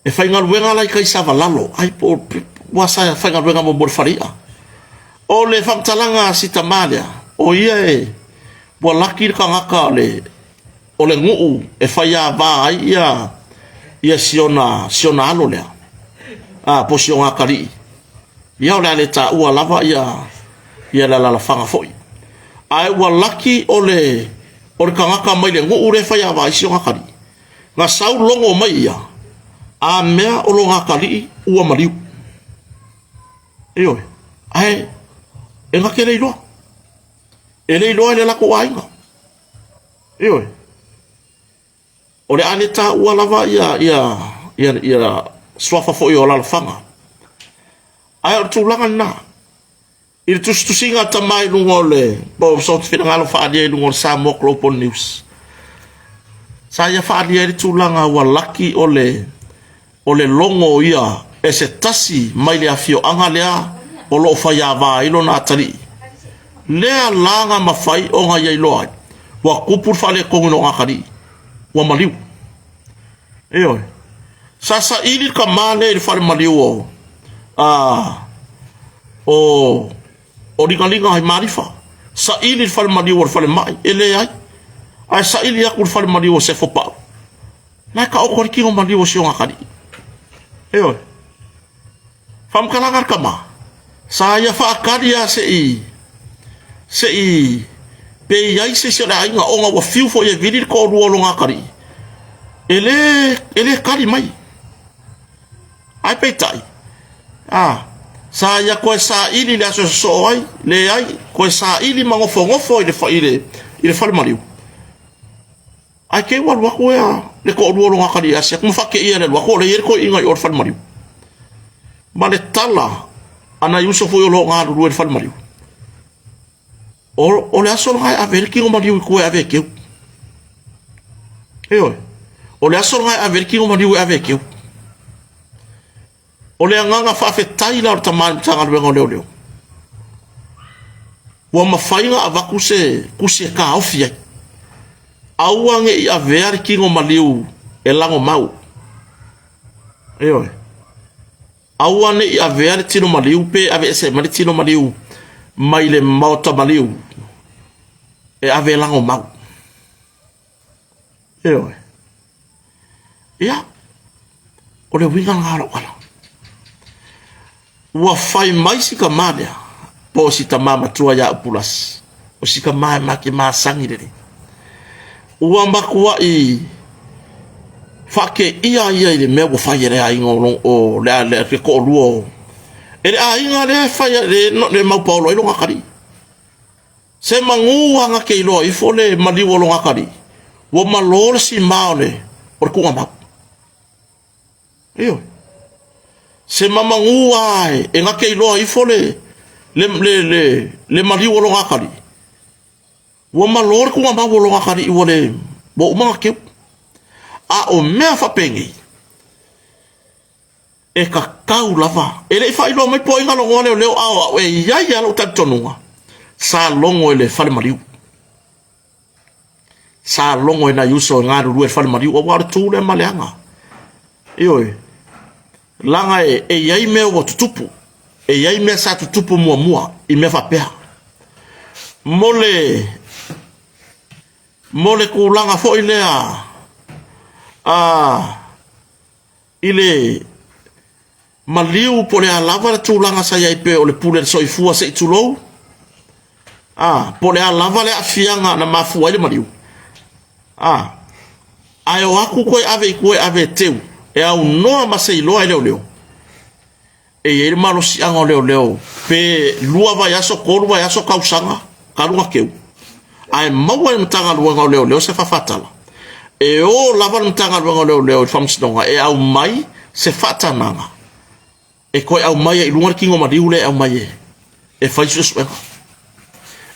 E faigaluega la i tai Savalalo, ai po ua sa faigaluega mo le fale i'a. O le faamatalaga a si tama lea, o ia e ua laki le tagata o le o le nuu e faiava ai ia ia siona siona alo lea. A po siona atalii. Ia o le a le taua lava ia ia le alalafaga foi. Ae ua laki o le o le tagata mai le nuu lea e faiava ai siona atalii. Na sau logo mai ia, a mea o lona atalii ua maliu. Ioe, ae e na te le iloa. E le iloa e le latou aiga. Ioe. O le a le taua lava ia ia ia ia suafa foi o alalafaga. Ae o le tulaga lena. I le tusitusiga a tama i luga o le po o so finagalo faaalia i luga o le Samoa Global News, sa ia faaalia ai le tulaga ua laki o le o le logo ia e se tasi mai le afioaga lea o lo o faiava ai lona atalii. Lea la na mafai ona ia iloa ai ua tupu le faaletonu i lona atalii, ua maliu. Ioe. Sa saili le tama lea i le fale maliu o a o o Ligaliga i Malifa. Saili i le fale maliu o le falemai, e leai. Ae saili atu i le fale maliu o Sefopau. La e taoto ai le tino maliu o si ona atalii. Ioe. Faamatalaga a le tama, sa ia faatali lava se i, se i, pe i ai se isi o le aiga, ona ua fiu foi e vili le toalua o lona atalii, e le, e le tali mai. Ae peitai, a, sa ia toe saili i le aso e sosoo ai, leai, toe saili ma nofonofo i le, i le, i le falemaliu. Ae te i ua alu atu ea le toalua o lona atalii e asi atu ma faateia i le alu atu o lea e i ai le toeaina i o i le falemaliu. Ma le tala a nai uso foi o lo o galulue i le falemaliu, o, o le aso lena e ave ai le tino maliu i tua e ave e teu. Ioe, o le aso lena e ave ai le tino maliu e ave e teu. O le agaga faafetai la o le tama i le Matagaluega o Leoleo, ua mafai ona avatu se tusi e taofi ai, aua ne i avea le tino maliu e lagomau. Ioe. Aua ne i avea le tino maliu pe aveese mai le tino maliu mai le maota maliu e ave e lagomau. Ioe. Ia, o le uiga lena o lau ala. Ua fai mai si tama lea, po o si tama matua ia Upulasi, o si tama e ma te masani lelei. Ua matuai faakeia ia i le mea ua fai e le aiga o, o le, le, le toalua o, e le aiga lea e fai, le, le maupaolo ai lona atalii. Se manu a na te iloa ifo le maliu o lona atalii, ua malo le sima o le, o le tuugamau. Ioe. Se mamanu a e na te iloa ifo le, le, le, le, le maliu o lona atalii, ua malo le tuugamau o lona atalii ua le, ua uma ona teu. A o mea faapenei, e tatau lava. E le i faailoa mai po o ai na logoa leoleo a o au e i ai lava lou talitonuga, sa logo e le fale maliu. Sa logo e nai uso e galulue i le fale maliu, aua o le tu lea ma le aga. Ioe, leaga e, e i ai mea ua tutupu, e i ai mea sa tutupu muamua i mea faapea. Mo le, mo le tulaga foi lea, a, i le maliu po o le a lava le tulaga sa i ai pei o le pule a le soifua se i tulou. A, po o le a lava le aafiaga na mafua ai le maliu. A, ae o atu toe ave i tua e ave e teu, e aunoa ma se iloa e leoleo, e i ai le malosiaga o leoleo pe 2 vaiaso, 3 vaiaso, tausaga, talu ona teu. Ae maua e le Matagaluega o Leoleo se faafatala, e o lava le Matagaluega o Leoleo i le Faamasinoga e aumai se faatanaga e toe aumai ai i luga le tino maliu lea e aumai e, e fai suesuega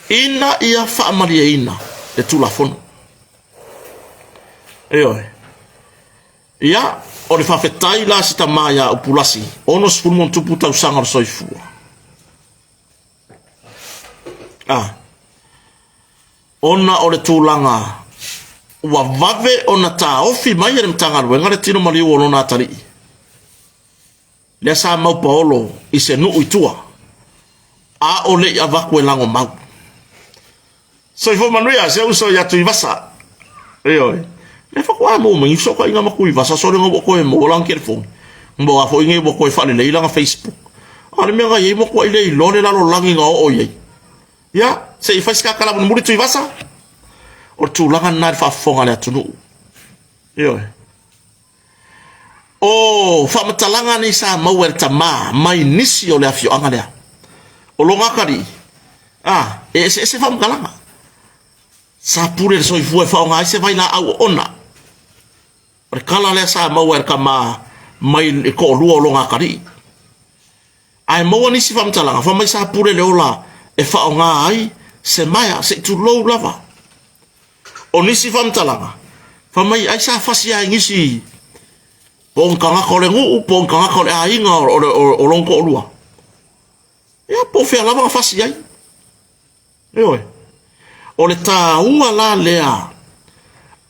ina ia faamalieina le Tulafono. Ioe. Ia, o le faafetai la a si tama ia Upulasi, 60+ tausaga o le soifua. Ah. Ona o le tulaga ua vave ona taofi mai e le Matagaluega le tino maliu o lona atalii. Lea sa mau paolo i se nuu i tua, a o le i avatu e lagomau. Soifua manuia, se uso ia Tuivasa. Ioe. Lea faatoa maua mai ni fesootaiga ma Tuivasa, sole na ua toe maua lana telefoni. Ma a foi nei ua toe faalelei lana Facebook. A o le mea na i ai, ua matuai le iloa le lalolagi na oo i ai. Ia, se i fai se ta tala mulimuli Tuivasa. O le tulaga lena i le faafofoga a le atunuu. Ioe. O faamatalaga nei sa maua e le tama mai nisi o le afioaga lea. O lona atalii, a, e eseese faamatalaga. Sa pule le soifua e faaaoga ai se vailaau oona. O le tala lea sa maua e le tama mai le toalua o lona atalii. Ae maua nisi faamatalaga, fai mai sa pule le ola e faaaoga ai se maea, se i tulou lava. O nisi faamatalaga, fai mai ai sa fasi ai nisi po o ni tagata o le nuu, po o ni tagata o le aiga o lona toalua. Ia, po o fea lava na fasi ai. Ioe. O le taua la lea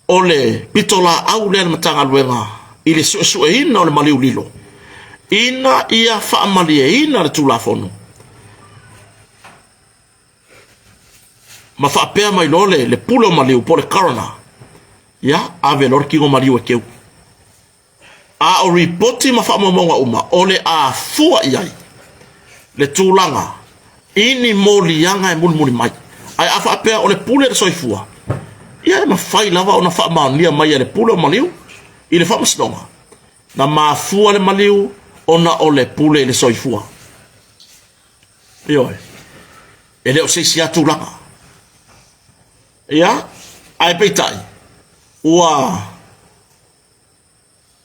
o le pitolaau lea a le Matagaluega i le suesueina o le maliu lilo, ina ia faamalieina le Tulafono ma faapea mai loa le, le pule o maliu po o le coroner, ia ave loa le tino maliu e teu. A o lipoti ma faamaumauga uma o le a fua i ai le tulaga i ni moliaga e mulimuli mai. Ae a faapea o le pule le soifua, ia e mafai lava ona faamaonia mai e le pule o maliu i le faamasinoga na mafua le maliu ona o le pule i le soifua. Ioe, e le o se isi lava tulaga. Ia, ae peitai, ua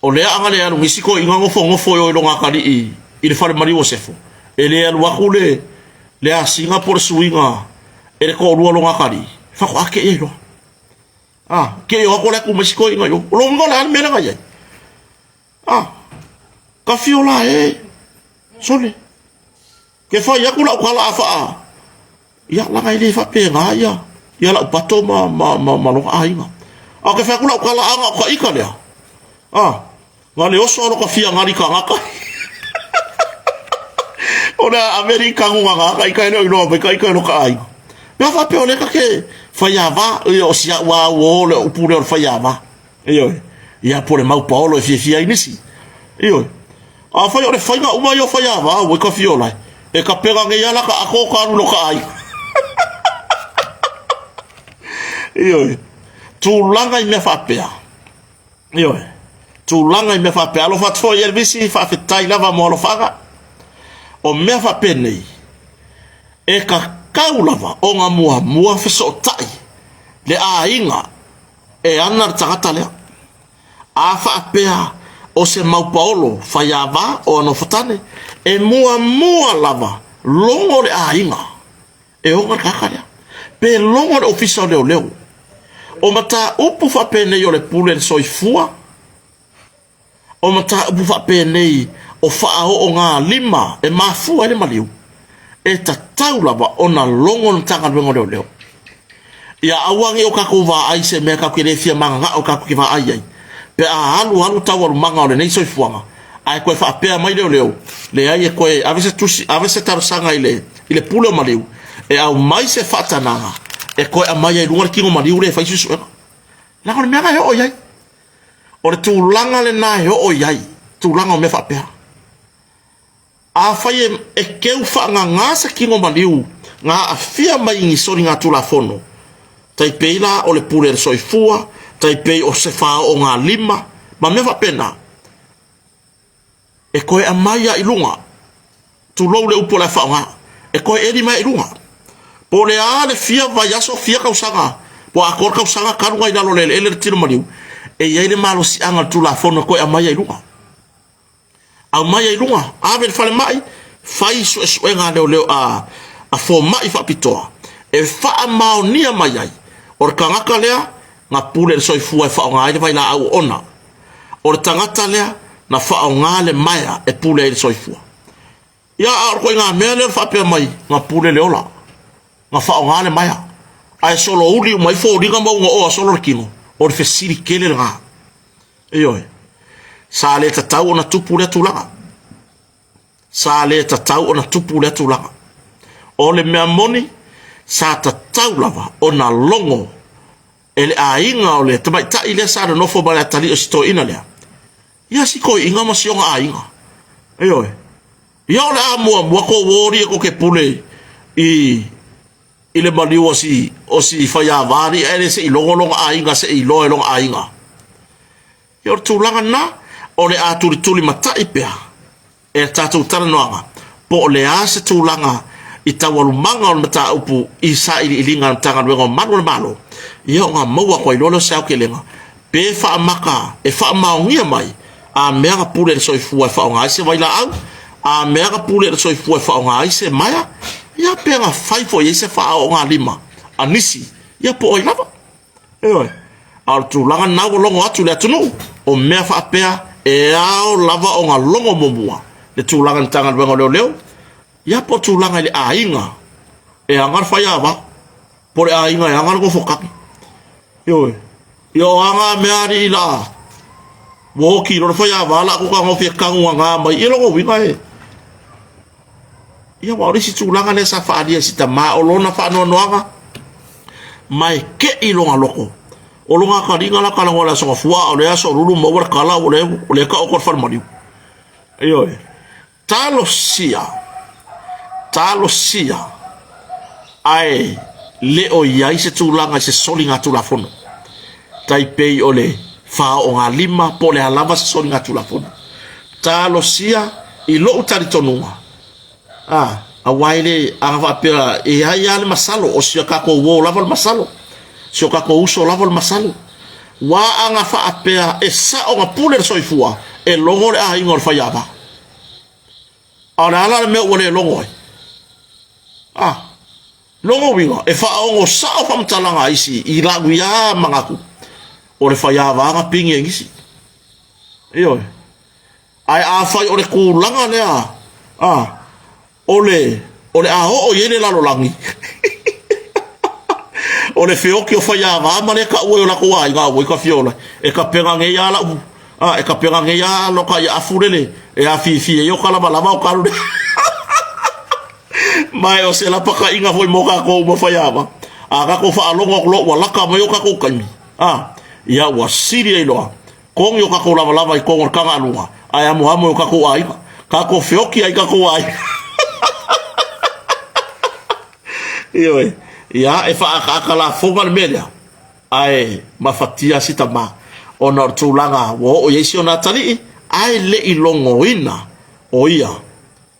O le aʻa le alu nisi toeaiina nofonofo i o i lona atalii i le fale maliu o Sefo, e le alu atu le le asiga po o le suiga e le toalua o lona atalii, faatoa te i ai loa. A, te i o atu la e tu mai isi toeaiina i o. O lona uiga o le a le mea lea na i ai? A, ka fio la e, sole. Ke fai atu lau tala a faa, ia, laga e le faapena ia, ia lau pato ma, ma, ma, ma lona aiga. A ke fai atu lau tala a na o ka ika lea, a, na le oso a lo ka fia ngali kangaka. O le a Amerika ngu nga ka ika e le o iloa mai ka ika e lo ka aiga. Pea faapea o le ka ke fai a va, ia o si au a o le upu lea o le fai a va. Ioe. Ia po o le mau paolo e fiafia ai nisi. Ioe. Afai o le faiga uma ia o faiava, ua i ka fia ola e. E ka pega nei ala ka ako ka alu lo ka ai. Ioe. Tulaga i mea faapea. Ioe. Tulaga i mea faapea. Alofa atu foi Elvisi, faafetai lava mo alofaga. O mea faapenei, e tatau lava ona muamua fesootai le aiga e ana le tagata lea. A faapea o se mau paolo faiava o Anofatane, e muamua lava logo le aiga e ona le tagata lea, pe logo le ofisa o leoleo. O mataupu faapenei o le pule le soifua, O mataupu faapenei o faaoogalima e mafua ai le maliu, e tatau lava ona logo le Matagaluega o Leoleo. Ia aua ne i o tatou vaai i se mea tatou te le fia mananao tatou te vaai ai, pe a alu alu taualumaga o lenei soifuaga, ae toe faapea mai leoleo, leai e toe ave se tusi, ave se talosaga i le, i le pule o maliu, e aumai se faatanaga e toe aumai ai i luga le tino maliu lea e fai suesuega. Leaga o le mea lena e oo i ai. O le tulaga lena e oo i ai, tulaga o mea faapea. Afai e, e keu faagagā se tino maliu Na aafia mai i ni soligatulafono, tai pei la o le pule a le soifua, tai pei o se faaoogalima, ma mea faapena, e toe aumai lava i luga, tulou le upu o le a faaaoga, e toe eli mai i luga. Po o le a le fia vaiaso, fia tausaga, po o atoa le tausaga talu ona i lalo o le eleele le tino maliu, e i ai le malosiaga o le Tulafono e toe aumai ai i luga. Aumai ai i luga, ave i le falemai, fai suesuega a leoleo a, a fomai faapitoa e faamaonia mai ai o le tagata lea na pule i le soifua e faaaoga ai le vailaau oona. O le tagata lea na faaaoga le maea e pule ai le soifua. Ia, a o le ituaiga mea lea o le faapea mai, na pule le ola, na faaaoga le maea, ae solouli uma ai foliga ma ugaoa solo le tino, o le fesili tele lena. Ioe. Sa le tatau ona tupu lea tulaga. Sa le tatau ona tupu lea tulaga. O le mea moni, sa tatau lava ona logo e le aiga o le tamaitai lea sa nonofo ma le atalii o si toeaina lea, ia si toeaina ma si ona aiga. Ioe. Ia o le a muamua tou o alii e tou te pule i i le maliu o si o si faiava alii ae le se i logo lona aiga se i iloa e lona aiga. Ia o le tulaga lena, o le a tulitulimatai pea e a tatou talanoaga po o le a se tulaga i taualumaga o le mataupu i sailiiliga a le Matagaluega o Malu o le Malo, ia ona maua atu ai loa lea o se aotelega pe faamata e faamaonia mai a mea na pule i le soifua e faaaoga ai se vailaau, a mea na pule i le soifua e faaaoga ai se maea, ia pe na fai foi i ai se faaoogalima a nisi, ia po o ai lava. Ioe. A o le tulaga lena ua logo atu i le atunuu, o mea faapea e ao lava ona logo muamua le tulaga i le Matagaluega o Leoleo, ia po o tulaga i le aiga e aga le faiava, po o le aiga e aga le nofokagi. Ioe. Ia o aga mea alii la ua oti loa le faiava la atu tagofi e tagugaga mai. Ia lona uiga e Ia aua o le isi tulaga lea sa faaalia e si tama o lona faanoanoaga ma e kei lona loto. O lona akaliga la kalagoa le aso gafua a o le aso lulu maua le kala o le o le taoto le falemaliu. Ioe. Talosia. Talosia. Ae le o i ai se tulaga i se soligatulafono. Tai pei o le faaoogalima po o le a lava se soligatulafono. Talosia i lou talitonuga, a, aua e le, ana faapea e ai lava le masalo, o si a tatou uo lava le masalo, si o tatou uso lava le masalo. Ua ana faapea e sao na pule le soifua, e logo le aiga o le faiava. A o le a la le mea ua le logo ai? A, logo uiga, e faaogo sao faamatalaga a isi i lau ia manatu, o le faiava na pigi e nisi. Ioe. Ae afai o le tulaga lea, a, o le, o le a oo i ai le lalolagi, o le feoki o faiava ma le taua i o latou aiga, auoi ka fia ola, e tapena nei a lau, a, e tapena nei a loka ia afu lele, e afifi ai o ka lavalava o ka alu Ma e o se lapataiga foi mo tatou ma faiava, a tatou faalogo atu loa ua laka mai o tatou taimi, a, ia ua sili ai loa Kogi o tatou lavalava i tonu o le tagaaluga, ae amoamo e o tatou aiga. Tatou feoki ai tatou aiga. Ioe. Ia, e faaakaaka lafoga le mea lea, ae mafatia si tama, ona o le tulaga ua oo i ai si ona atalii, ae le i logoina o ia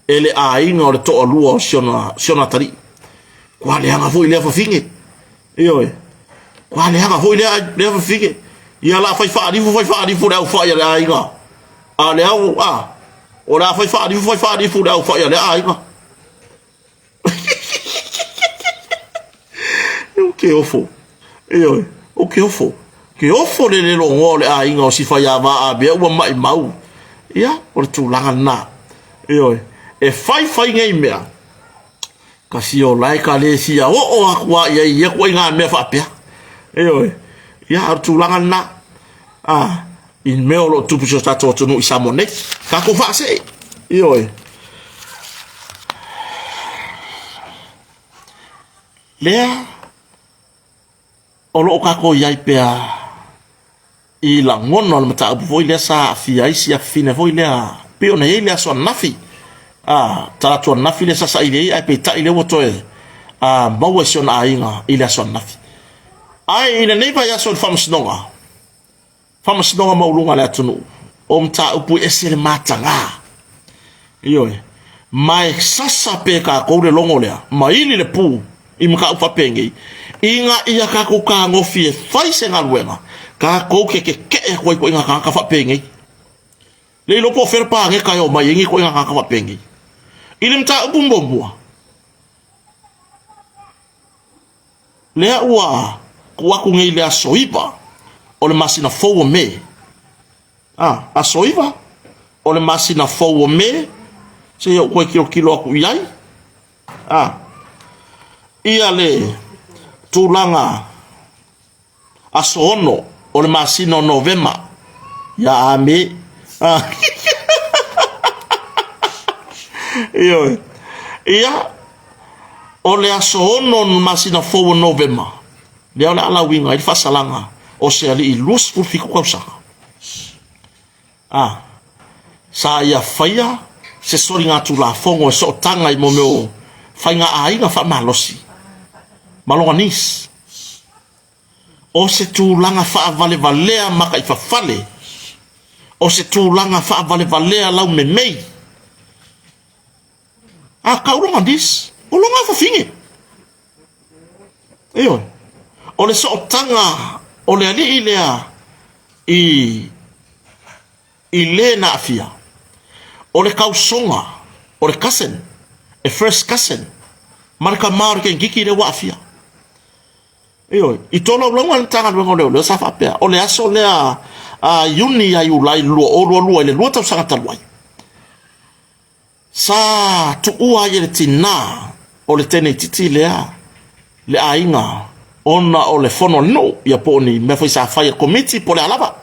e le aiga o le toalua o si ona, si ona atalii. Kua leaga foi lea fafine. Ioe. Kua leaga foi lea, lea fafine. Ia la fai faalifu, fai faalifu le aufai a le aiga. A le au, a, o le a fai faalifu, fai faalifu le aufai a le aiga. O ke ofo. Ioe, o ke ofo. Ke ofo le le logoa o le aiga o si faiava a mea ua maimau. Ia, o le tulaga lena. Ioe, e faifai nei mea, ka fia ola e ka le fia oo atu a i ai ia ituaiga mea faapea. Ioe, ia, o le tulaga lena. A, i mea o lo o tupu i si o tatou atunuu i Samoa nei. Tatou faasee. Ioe. Lea o lo o tatou i ai pea i lagona o le mataupu foi lea sa aafia ai si afafine foi lea pei ona i ai le aso ananafi, a, talaatu ananafi lea sa saili ai, ae peitai lea ua toe maua i si ona aiga i le aso ananafi. Ae i lenei vaiaso i le faamasinoga, Faamasinoga Maualuga a le atunuu, o mataupu e ese le mataga. Ioe. Ma e sasa pe tatou le logo lea, ma ili le pu i mataupu faapenei, ina ia tatou tagofi e fai se galuega, tatou te tetee atu ai i ituaiga tagata faapenei. Le iloa po o fea le paneta e omai ai nei ituaiga tagata faapenei. I le mataupu muamua, Lea ua tuu atu nei i le aso 9 o le masina fou o Me. A, aso 9 o le masina fou o Me, se i ou toe tilotilo atu i ai. A, ia le tulaga aso 6 o le masina o Novema. Ia ame. Ah. Ioe. Ia, o le aso 6 o le masina fou o Novema, lea o le a lauina ai le faasalaga o se alii 27 tausaga. Ah, sa ia faia se soligatulafono e sootaga i mo mea o faiga aiga faamalosi ma lona niece. O se tulaga faavalevalea makaifafale, o se tulaga faavalevalea laumemei. A kau lona niece, o lona afafine. Ioe. O le sootaga o le alii lea i i le na aafia, o le tausoga o le cousin, e first cousin, ma le tama o le tengiti lea ua aafia. Ioe, i tolaulauga a le Matagaluega o Leoleo sa faapea, o le aso lea a Iuni ia Iulai 2022 i le 2 tausaga talu ai, sa tuua ai e le tinā o le teneititi lea le aiga ona o le fono a le nuu, ia po o ni mea foi sa fai e le komiti po o le a lava,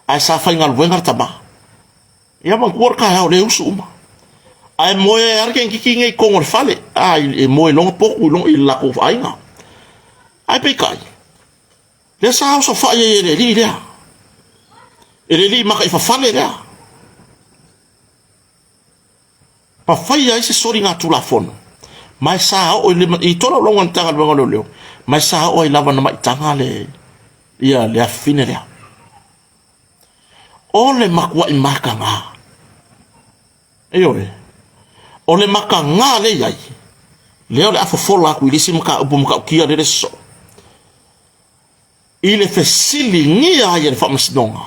ae sa faigaluega le tama. Ia manatua le taeao o lea e usu uma. Ae moe ai lava le tengiti nei i totonu o le fale, a, e moe i lona potu i lona, i le latou aiga. Ae peitai, lea sa osofai ai e le alii lea, e le alii makaifafale lea, ma faia ai se soligatulafono, ma e sa oo i le, i tolaulauga a le Matagaluega o Leoleo, ma e sa oo ai lava na maitaga le, ia, le afafine lea. O le matuai mataga. Ioe. O le mataga lea i ai, lea o le a fofola atu i le isi mataupu matautia lea le sosoo. I le fesiligia ai e le faamasinoga,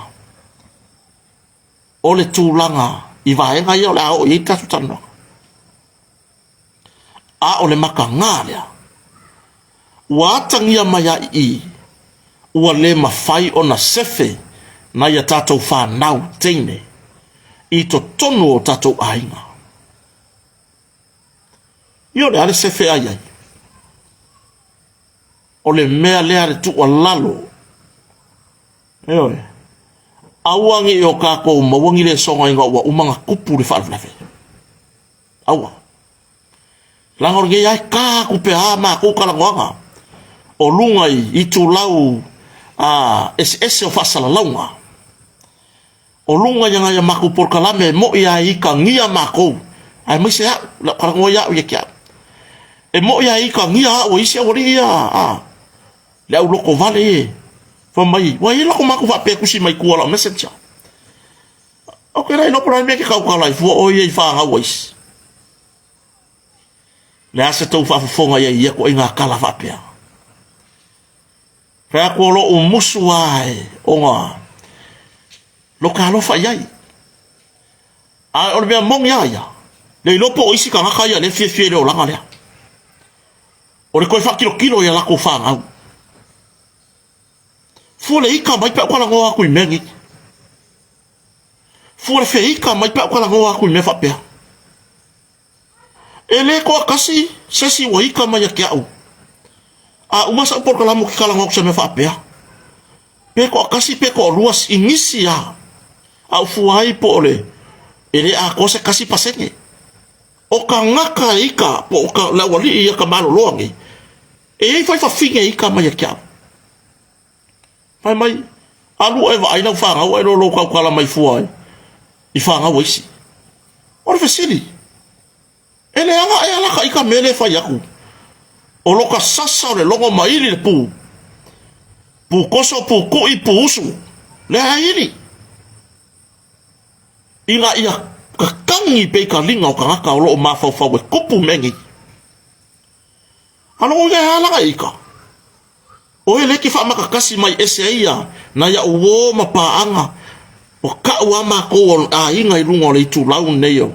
o le tulaga i vaega ia o le a oo i ai le tatou talanoaga. A o le mataga lea, ua atagia mai lava i i, ua le mafai ona sefe nai a tatou fanau teine i totonu o tatou aiga. Ia o le a le sefe a i ai? O le mea lea le tuualalo. Ioe. Aua ne i o tatou maua ni lesona ina ua uma ona tupu le faalavelave. Aua. Leaga o lenei lava e ta atu pe a matou talanoaga o luga i itulau eseese o faasalalauga. O luga i nai a matou polokalame e moi lava e itagia matou, aemaise au, lau talanoa ia au ia te au. E moi lava e itagia au e isi aualii ia, a, le au lotovale e, fai mai, ua i ai lako matou faapea e tusi mai tua o lau messenger. Ou te le iloa po o le a le mea e te tautala ai fua oe ia i fanau a isi. Le a se tou faafofoga i ai i ia ituaiga tala faapea? Fai atu o lou musu lava e ona loka alofa i ai. A o le mea moni lava ia, le iloa po o isi tagata ia lea e fiafia i le olaga lea. O le toe faatilotilo i a latou fanau. Fua le ika mai pe a ou talanoa atu i mea nei. Fua le feika mai pe a ou talanoa atu i mea faapea. E le toatasi se isi ua ika mai ia te au. A uma sau polokalamu ou te talanoa atu i se mea faapea. Pe toatasi pe toalua i nisi lava. A ou fua ai po o le e le atoa se 1%. O tagata e ika po o le aualii ia ka maloloa nei, e i ai foi fafine e ika mai ia te au. Fai mai, alu oe e vaai lau fanau ae le o lou tautala mai fua i fanau a isi. O le fesili, e leaga ea la ta ita mea lea e fai atu? O loka sasa o le logo ma ili le pu. Pu koso, pu kuʻi, pu usu. Lea e ili. Ina ia kakagi pea i ka liga o tagata o lo o mafaufau e kupu mea nei. A logo ia e a laga e ika. Oe lea e te faamakakasi mai ese ai ia nai a'u uō ma paaga ua ka'u a makou o aiga i luga o le itulau lenei o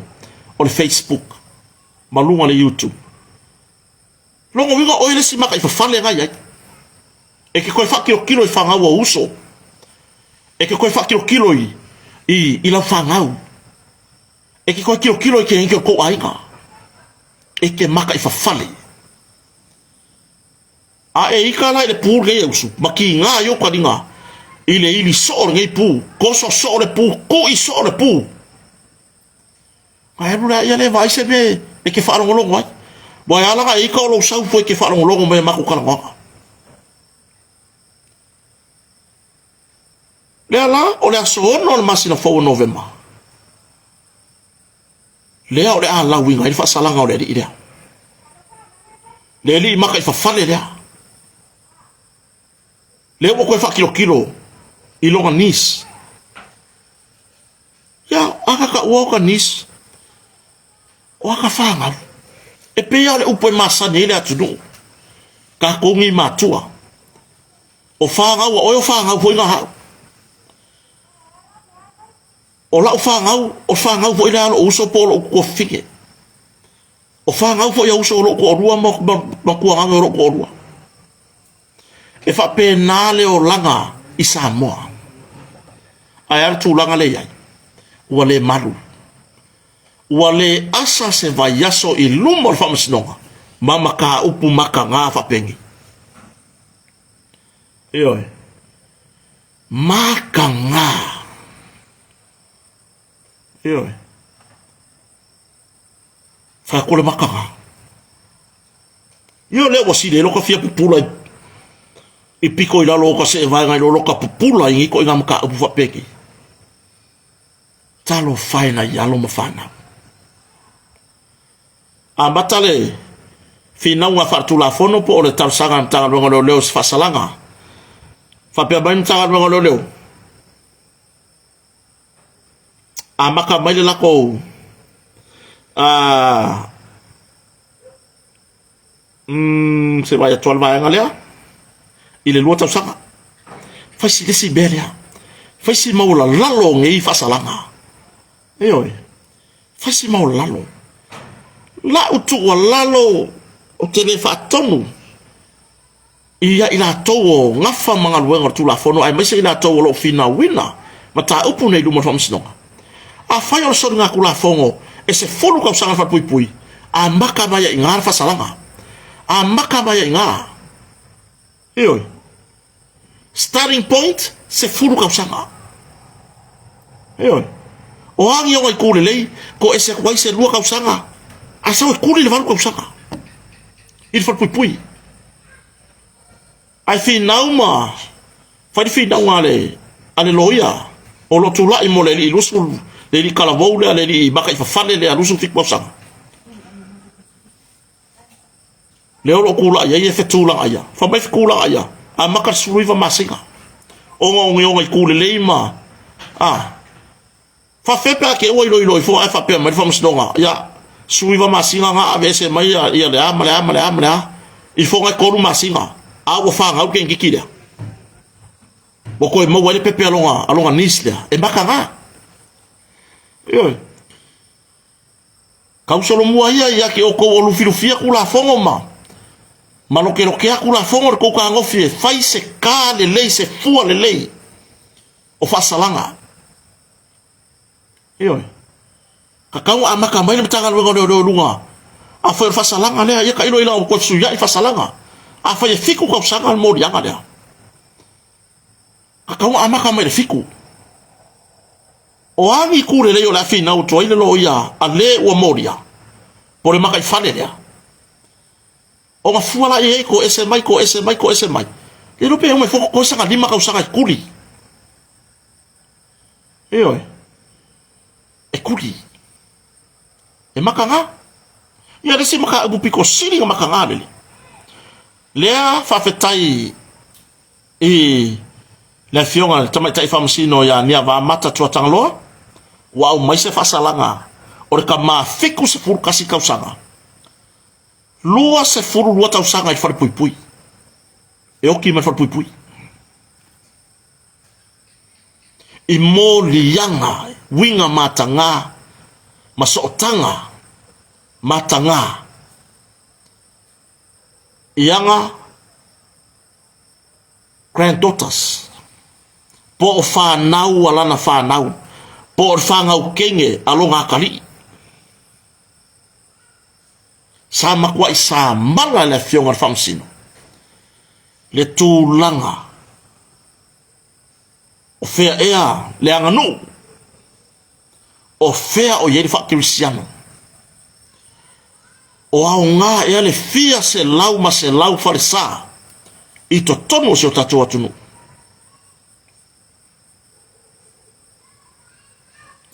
le Facebook ma luga o le YouTube. Lona uiga oe le isi maka i fafale na iai. E te toe faatilotilo i fanau o uso. E te toe faatilotilo i, i, i lau fanau. E te toe tilotilo i ke o kou aiga. E te maka i fafale. A e ika la i le pū lenei e usu, ma kīgā ai ou kaliga i le ili soo lenei pū, koso soo le pū, kuʻi soo le pū. A e alu lea ia le vaai se mea e te faalogologo ai. Ua e ala na e ika o lou sau foi e te faalogologo mai i a matou talanoaga. Lea la, o le aso 6 o le masina fou o Novema, lea o le a lauina ai le faasalaga o le alii lea. Le alii maka i fafale lea. Lea ua toe faatilotilo i lona niece. Ia, a ka taua o ka niece, o a ka fanau. E pei lava o le upu e masani ai le atunuu, tatou nei matua. O fanau a oe o fanau foi na hau. O lau fanau, o fanau foi lea a lou uso po o lou tuafafine. O fanau foi a uso o lou toalua ma, ma, ma tuagaga o lou toalua. E faapena le olaga i Samoa. Ae a le tulaga lea e i ai? Ua le malu. Ua le asa se vaiaso i luma o le faamasinoga ma mataupu mataga faapenei. Ioe. Mataga. Ioe. Fai atu le mataga. Ia lea ua sili ai loka fia pupula i, i piko i lalo o ka see vaega i lo loka pupula i nei ituaiga mataupu faapenei. Talofa e nai alo ma fanau. Amata le finauga faaletulafono po o le talosaga a le Matagaluega o Leoleo i se faasalaga. Faapea mai le Matagaluega o Leoleo, amata mai le latou se vaai atu lava le vaega lea i le 2 tausaga. Fai si le isi mea lea, fai si maualalalo o nei faasalaga. Ioe, fai si maualalalo. Lau tuualalo ou te le faatonu ia i latou o gafa ma galuega o le Tulafono aemaise i latou o lo o finauina mataupu nei i luma o le Faamasinoga. Afai o le soligatulafono e 10 tausaga le falepuipui, amata mai ai i ina le faasalaga. Amata mai ai i ina. Ioe. Starting point, 10 tausaga. Ioe. O a ni ona itu lelei, toese atu ai se 2 tausaga, ae sau e kuli le 8 tausaga i le falepuipui. Ae finau ma fai le finauga a le, a le loia o lo o tulai mo le alii 20, le alii talavou lea, le alii makaifafale lea 27 tausaga. Lea o lo o tulai ai e fetulaga ia. Fai mai fetulaga ia, amata le 19 masina. Ona o ni ona itu lelei ma, a, faafefea pe a te ua iloilo ifo ae faapea mai le faamasinoga, ia, 19 masina na aveese mai ia, ia le a ma le a ma le a ma le a, ifoga e 3 masina, a ua fanau le teineitiiti lea. Ua toe maua ai le pepe a lona, a lona niece lea, e mataga. Ioe. Tausolomua ia ia te outou o lufilufia Tulafono ma ma lokelokea Tulafono le tou fetagofi e fai se ka lelei, se fua lelei o faasalaga. Ioe. Tatau ona amata mai le Matagaluega o Leoleo i luga. Afai o le faasalaga lea, ia tailo i lau toe fesuiai faasalaga. Afai e 7 tausaga le moliaga lea, tatau ona amata mai i le 7. O a ni itu lelei o le a finau atu ai le loia a le ua molia, po o le mataifale lea, ona fua la i ai, toese mai, toese mai, toese mai, le iloa pe uma ifo totoe sana 5 tausaga e kuli. Ioe, e kuli. E mataga. Ia le isi mataupu pito sili ona mataga lele. Lea faafetai i le afioga i le Tamaitai Faamasino ia Niavaamata Tuatagaloa, ua aumai se faasalaga o le tama 71 tausaga, 22 tausaga i le falepuipui, e oti mai le falepuipui. I moliaga, uiga mataga ma sootaga mataga i ana granddaughters, po o fanau a lana fanau, po o le fanau teine a lona atalii. Sa matuai samala le afioga i le Faamasino le tulaga o fea ea le aganuu, o fea o i ai le faakerisiano. O aoga ea le fia selau ma selau falesa i totonu o si o tatou atunuu.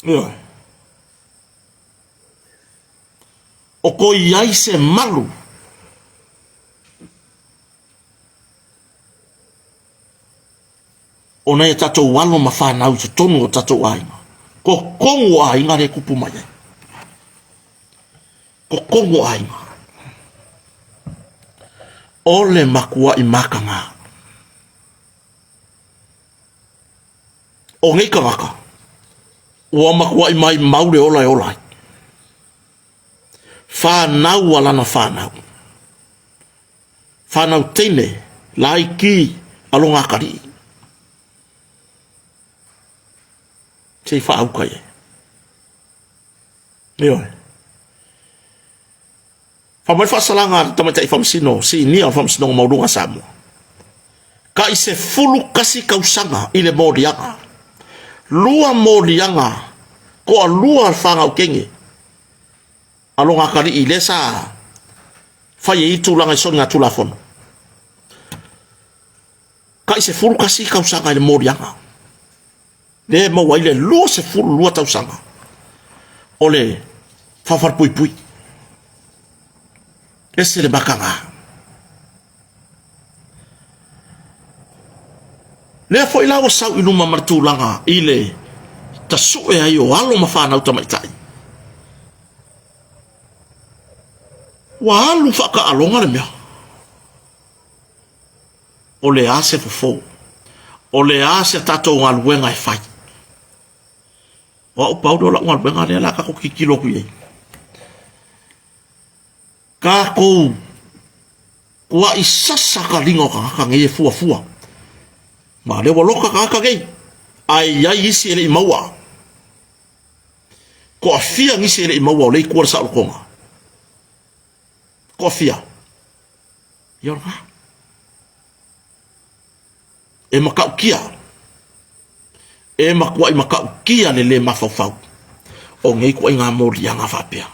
Ioe. O ko i ai se malu o nai a tatou alo ma fanau i totonu o tatou aiga. Totonu o aiga lea e tupu mai ai. Totonu o aiga. O le matuai mataga. O nei tagata, ua matuai maimau le ola e ola ai. Fanau a lana fanau. Fanau teine, laiti a lona atalii. Se i faauka i ai. Ioe. Fai mai le faasalaga a le tamaitai faamasino, sinia o le Faamasinoga Maualuga a Samoa, tai 11 tausaga i le moliaga, lua moliaga, toalua le fanau teine a lona atalii lea sa fai ai tulaga i soligatulafono. Tai 11 tausaga i le moliaga. Lea e maua ai le 22 tausaga o le faafalepuipui. Ese le mataga. Lea foi la ua sau i luma ma le tulaga i le tasue ai o alo ma fanau tamaitai. Ua alu faataaloga le mea. O le a se fofo? O le a se tatou galuega e fai? O au pau lea o lau galuega lea o le a tatou tilotilo atu i ai. Tatou tuai sasa taliga o tagata nei e fuafua. Ma o lea ua loka tagata nei, ae i ai isi e le i maua. Toafia nisi e le i maua o lea e i tua le saolotoga. Toafia. Ia o lena. E matautia. E matuai matautia le le mafaufau o nei ituaiga moliaga faapea.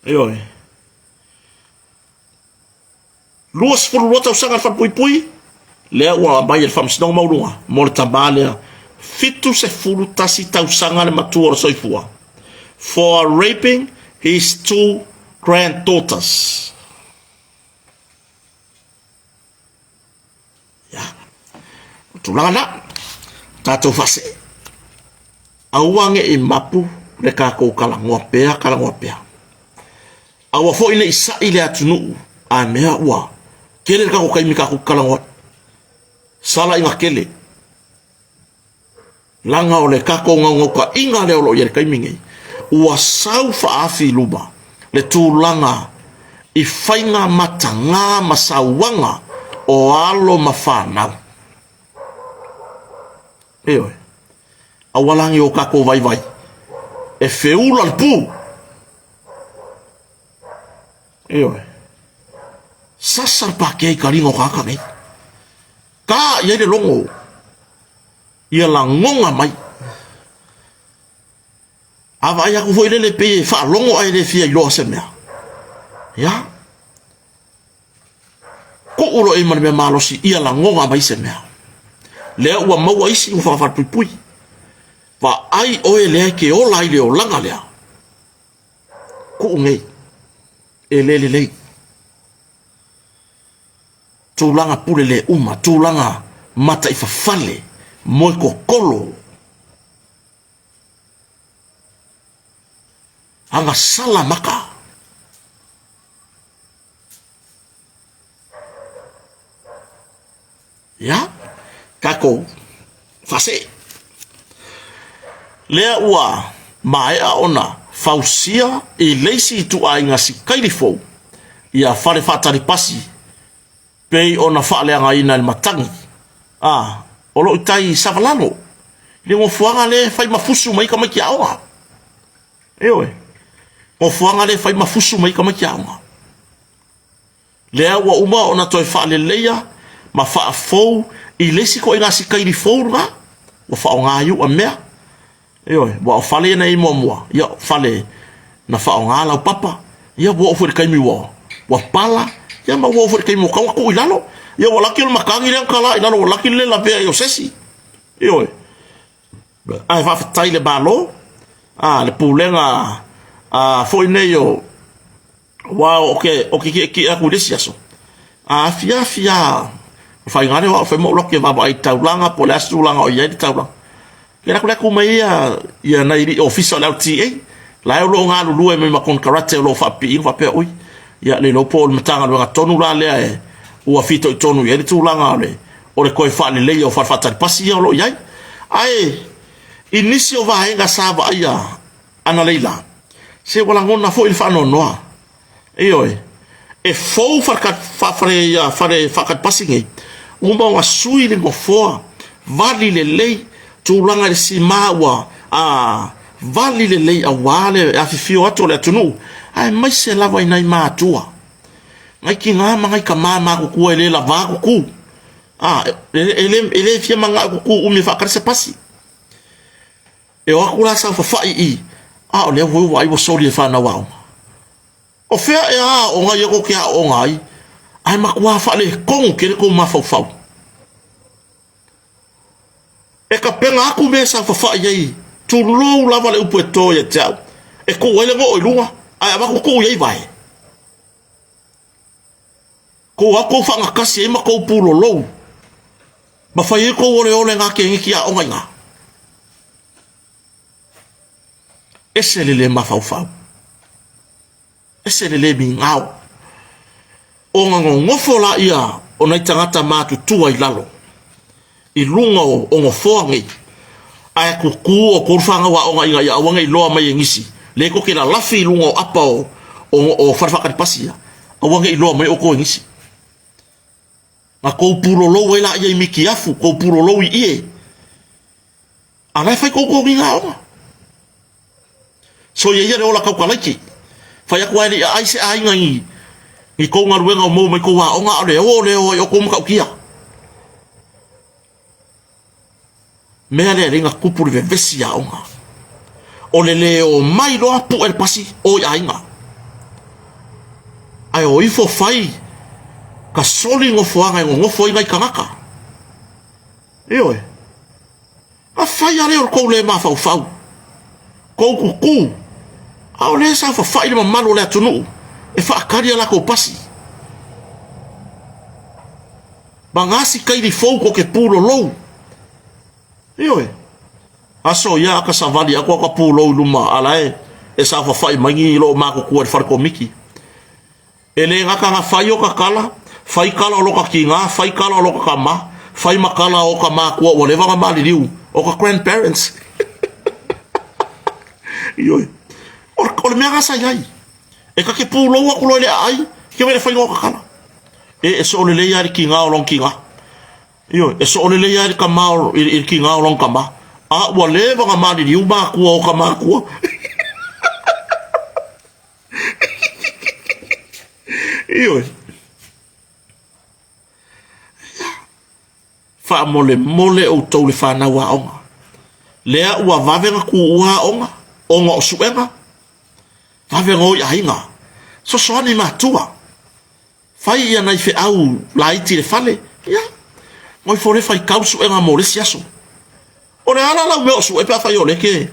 Ioe. 22 tausaga le falepuipui, lea ua aumai e le Faamasinoga Maualuga mo le tama lea, 71 tausaga le matua o le soifua for raping his two granddaughters. Ya. O tulaga na, tatou faasee. Aua ne i mapu le tatou talanoa pea, talanoa pea. Aua foi ne i sa'i le atunuu a mea ua tele le tatou taimi tatou te talanoa ai. Sala ina tele. Leaga o le tatou naunautaiga lea o lo o i ai i le taimi nei, ua sau faaafi i luma le tulaga i faiga mataga ma sauaga o alo ma fanau. Ioe. Aua la ne i o tatou vaivai e feula le pu. Ioe. Sasa le pakea i taliga o tagata nei. Ta i ai le logo ia lagoga mai. A vaai atu foi lele pei e faalogo ae le fia iloa se mea. Ia. Tuu loa i ma le mea malosi ia lagoga mai se mea. Lea ua maua isi ua faafalepuipui. Vaai oe lea e te ola ai le olaga lea. Tuu nei. E le lelei. Tulaga pule le uma, tulaga mataifafale, moe kokolo, agasala maka. Ia, tatou faasee. Lea ua maea ona fausia i le isi ituaiga sikaili fou ia fale faatalipasi pei ona faaleagaina e le matagi a o lo o i tai i Savalalo i le nofoaga lea e fai ma fusu mai ai tamaiti aoga. Ioe, nofoaga lea e fai ma fusu mai ai tamaiti aoga. Lea ua uma ona toe faaleleia ma faafou i le isi ituaiga sikaili fou lena ua faaaoga ai u'a mea. Ioe, aua o fale ia na i ai muamua, ia o fale na faaaoga laupapa, ia ua oo foi i le taimi ua ua pala, ia ma ua oo foi i le taimi ua tatau ona tuu i lalo. Ia ua laki o le matagi lea na tala i lalo ua laki le le lavea ai o se isi. Ioe. Ae faafetai i le Malo, a, le Pulega a, foi nei o Aua ou te, ou te tietie atu i le isi aso, a afiafi lava, o le faiga lea o au, fai ma ou alu atu ou te vaavaai i le taulaga po o le a se tulaga o i ai le taulaga. Ia alu atu la tu mai ia, ia nai alii ofisa o le LTA, la e o lo o galulue mai ma konekarate o lo o faapipiina faapea, ui, ia le iloa po o le Matagaluega tonu la lea e, ua fitoitonu i ai le tulaga o le, o le toe faaleleia o fale faatali pasi ia o lo o i ai. Ae i nisi o vaega sa vaaia analeila, se ua lagona foi le faanoanoa. Ioe, e fou fale, fale faatalipasi nei, uma ona sui le nofoa, vali lelei, tulaga i le sima ua a, vali lelei aua le afifio atu o le atunuu, aemaise lava i nai matua, nai tina ma nai tama matutua e le lava kuku, a, e le, e le fia manao kuku umi e faatali se pasi. E o atu la saofafai i i, a o lea foi ua vaai ua soli e fanau aoga. O fea ea a aoga ia tou te aooga ai, ae matua faaletonu tele tou mafaufau. E tapena atu mea e saofafai ai, tulou lava le upu e to ia te au, e tuu ai le goo i luga, ae avatu tuu i ai vae. Kou atu kou faagatasi ai ma kou pulolou, ma fai ai kou oleole ngā keneki aoga i ngā. Ese le le mafaufau. Ese le le migao. O ngā ngonofo la ia o nai tagata matutua i lalo, i luga o, o nofoa nei, ae kuku o kou whanau aoga ina ia aua nei loa mai e nisi, le ko ke lalafi i luga o apa o, o, o whare whakaripasi ia, aua nei loa mai o kou e nisi. Na kou pulolou ai la ia i mikiafu, kou pulolou i ie. A la e fai kou kou ni aoga. So ia ia le ola kau kalaiki. Fai aku ai le ai se aiga i i kou galuega o mou mai kou aoga a le o le o ai o kou matautia. Mea lea e leai na tupu le vevesi i aoga. O le le omai loa pu'e le pasi o i aiga. Ae o ifo fai ka soli nofoaga e nonofo ai nai tagata. Ioe. A fai a lea o le tou le mafaufau, tou kuku, a o lea e saofafai le mamalu o le atunuu e faatali a latou pasi. Magasi kaili fou ko ke pulolou. Ioe. Aso ia aka savali aku aka pulou i luma ala e e saofafai mai ni loo matutua i le fale komiti. E le gata na fai o ka kala, fai kala o lo ka kina, fai kala o lo ka kama, fai ma kala o ka makua ua leva na maliliu, o ka grandparents. Ioe. O, o le mea na sa iai. E ka ke pulou aku loa i le aai, ke wele whai o ka kala. E, e so le lei le kina o long kina. Ioe, e so le lei le kama o, i, i le kina o long kama. A ua leva na maliliu makua o ka makua. Ioe. Faamolemole outou le fanau aoga. Lea ua vave na tuua aoga, ona o suega, vave na o i aiga. Sosoani matua. Fai ia nai feau laiti i le fale, ia, ngoifo le faitau suega mo le isi aso. O le a la lau mea o sue pe afai o lea e te,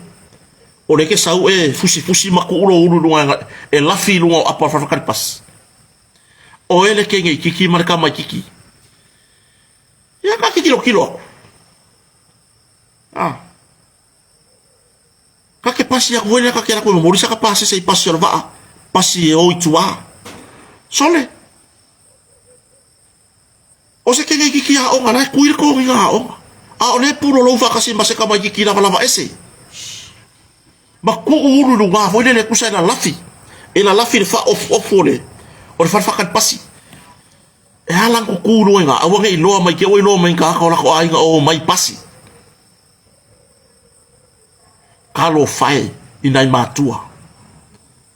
o lea e te sau e fusifusi ma tuu lou ulu i luga e lafi i luga o apa o le fale faatali pasi. Oe le teine itiiti ma le tama itiiti. Ia ka te tilotilo atu. Ah. Ka te pasi atu foi lea ka te alu atu e momoli saka pasese i pasi o le vaa, pasi e o i tuā. Sole! O se kekeikiki aoga la e kui le togiga aoga. A o lea e pulolou faatasi ma se tamaititi lavalava ese. Ma tuu ulu i luga foi lele tusa e lalafi, e lalafi i le faaofuofu o le o le fale faatali pasi. E ala ona tutu i luga i ina, aua ne i iloa mai te i ua iloa mai e ni tagata o latou aiga o omai i pasi. Talofa e i nai matua.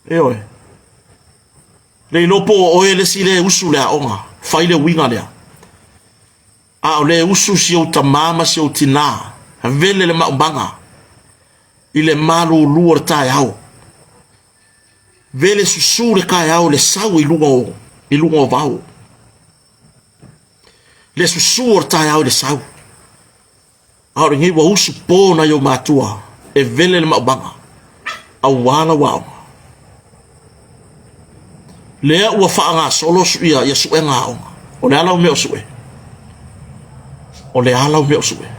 Ioe. Le iloa po o oe le isi lea e usu i le aoga, fai le uiga lea. A o lea e usu si ou tamā ma si ou tinā, vele le maumaga i le malūlū o le taeao. Vele susū le taeao i le sau i luga o, i luga o vao. Le susū o le taeao i le sau. A o lenei ua usu po nai ou matua e vele le maumaga aua lau aoga. Lea ua faagasolo ia, ia suega aoga. O le a lau mea o sue? O le a lau mea o sue?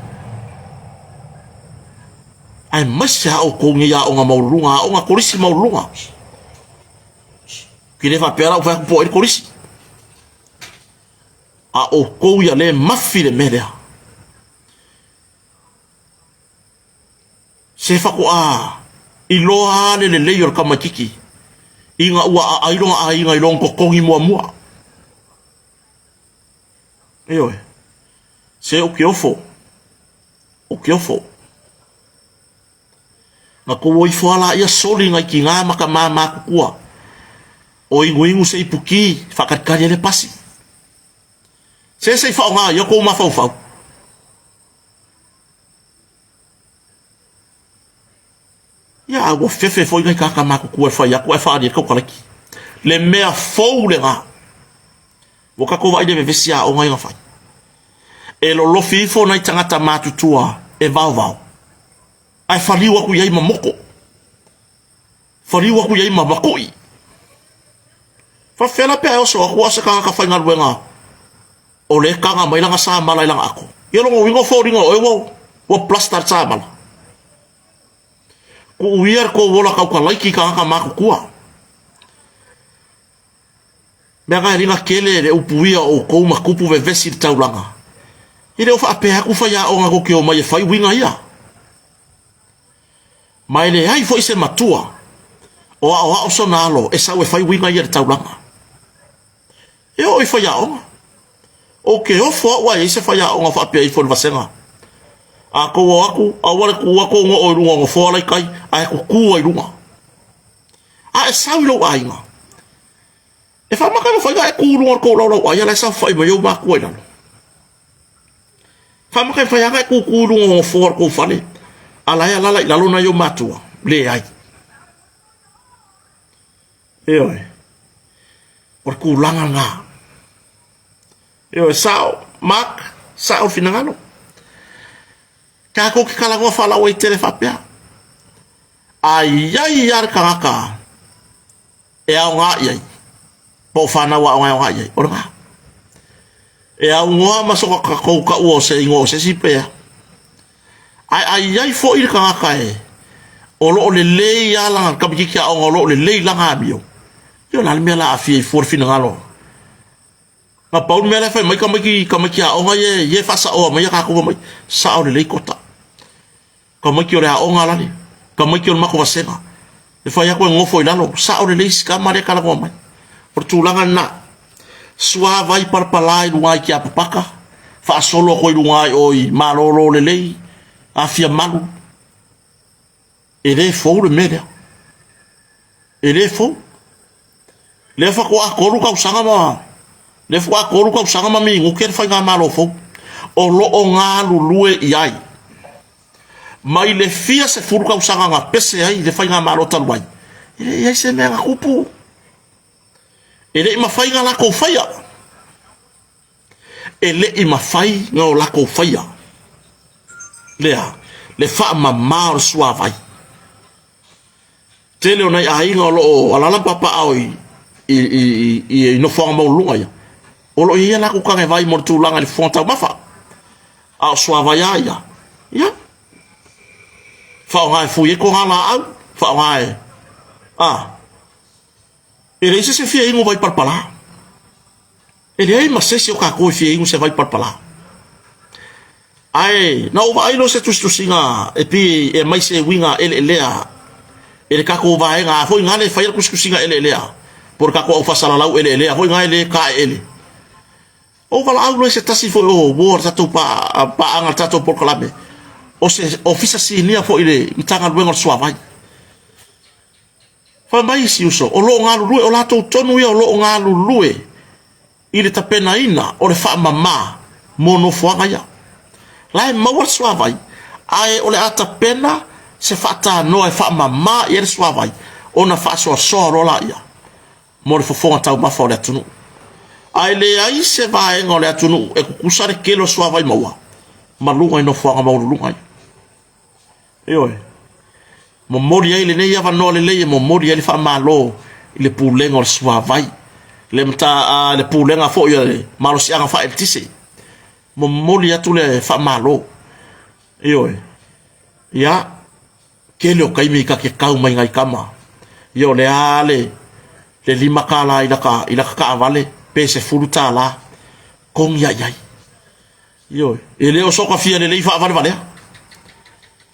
Aemaise a outou nei aoga maualuluga, aoga kolisi maualuluga. Ke le faapea la ua fai atu po o ai le kolisi. A outou ia le mafi le mea lea. Se faatoa iloa le lelei o le tamaititi ina ua aai lona aiga i lona totogi muamua. Ioe. Se ou te ofo. Ou te ofo. Na tou o ifo lava laia soli nai tina ma tama matutua o inuinu se ipuki faatalitali ai le pasi. Se se i faaaoga ai tou mafaufau. Ia, a ua fefe foi nai tagata matutua e fai atu ae faaali ai le kokaleki. Le mea fou lena. Ua tatou vaai i le vevesi aoga ia na fai. E lolofi ifo nai tagata matutua e vaovao, ae faliu atu i ai ma moto, faliu atu i ai ma makoi. Faafefea la pe a e oso atu a o se tagata faigaluega o lea e taga mai lana samala i lana ato? Ia lona uiga o foliga o oe ua, ua plaster le samala. Tuu ia le tou ola tautalaiki i tagata matutua. Mea na e liga tele le upuia o outou ma tupu vevesi i le taulaga. E le o faapea atu faiaoga tou te omai e fai uiga ia. Ma e leai foi se matua o aoao sona alo e sau e fai uiga ia i le taulaga. E oo i faiaoga. Ou te ofo au a i ai se faiaoga o faapea ifo i le vasega. A tou o atu, aua le tuua tou noo i luga o nofoa la i tai, ae tutu ai i luga. A e sau i lou aiga, e faamata e mafai ona e tu i luga o le tou laulauai a la e saofai mai ou matua i lalo. Faamata e mafai lava ona e tutu i luga o nofoa o le tou fale, a la e alala i lalo nai ou matua. Leai. Ioe. O le tulaga lena. Ioe, sao, Mark, sao le finagalo. Tatou te talanoa faalauaitele faapea. A i ai lava le tagata e aoga i ai, po o fanau aoga e aoga i ai, o lena. E aunoa ma so tatou taua o se igoa o se isi pea. Ae a i ai foi le tagata e o lo o lelei lava lana tamaitiiti aoga o lo o lelei lana amio, ia o le a le mea o le a aafia ai fua le finagalo? Na pau le mea la e fai mai tamaiti tamaiti aoga ia ia e faasaoa mai ia tatou fai mai, sao lelei kota. Tamaiti o le aoga lale, tamaiti o le matou vasega. E fai atu e nofo i lalo, sao lelei si tama lea e talanoa mai. O le tulaga lena. Suavai palapala i luga i Tiapapata, faasolo atu i luga i o i Malolo lelei, Afiamalu. E le fou le mea lea. E le fou. Lea faatoa 3 tausaga ma lea faatoa 3 tausaga ma minute le faigamalo fou. O lo o galulue i ai. Mai le fia sefulu tausaga na pese ai le faigamalo talu ai, e le i ai se mea na tupu. E le i mafai na latou faia. E le i mafai na o latou faia. Lea, le faamama o le suavai. Tele o nai aiga o lo o alaala ma papaaao i, i, i, i, i nofoaga maualuluga ia, o lo o i ai a latou tanevai mo le tulaga i le fofoga taumafa. A o suavai a ia, ia, faaaoga e fui ai togalaau, faaaoga e, a, e leai se isi e fia inu vai palapala. E leai ma se isi o tatou e fia inu se vai palapala. Ae na ou vaai loa se tusitusiga e pei e aumai se uiga eleelea e le tatou vaega a foi gale e fai le tusitusiga eleelea po o le tatou aufasalalau eleelea foi na e le taeele. Ou valaau loa i se tasi foi o uo a le tatou paaga a le tatou polokalame, o se ofisa sinia foi i le Matagaluega o le Suavai. Fai mai isi uso, o lo o galulue, o latou tonu ia o lo o galulue i le tapenaina o le faamama mo nofoaga ia. La e maua le suavai, ae o le a tapena se faatanoa e faamama i ai le suavai ona faasoasoa loa laia mo le fofoga taumafa o le atunuu. Ae leai se vaega o le atunuu e tutusa le tele o suavai maua ma luga i nofoaga maualuluga ia. Ioe. Momoli ai lenei avanoa lelei e momoli ai le faamalo i le Pulega o le Suavai, le mata, a, le Pulega foi o le Malosiaga Faaeletise. Momoli atu le faamalo. Ioe. Ia, tele o taimi ta te tau mai nai tama. Ia o le a le le $5 i lata i lata taavale pe $10 togi ai ai. Ioe. E le o soka fia lelei faavalevalea.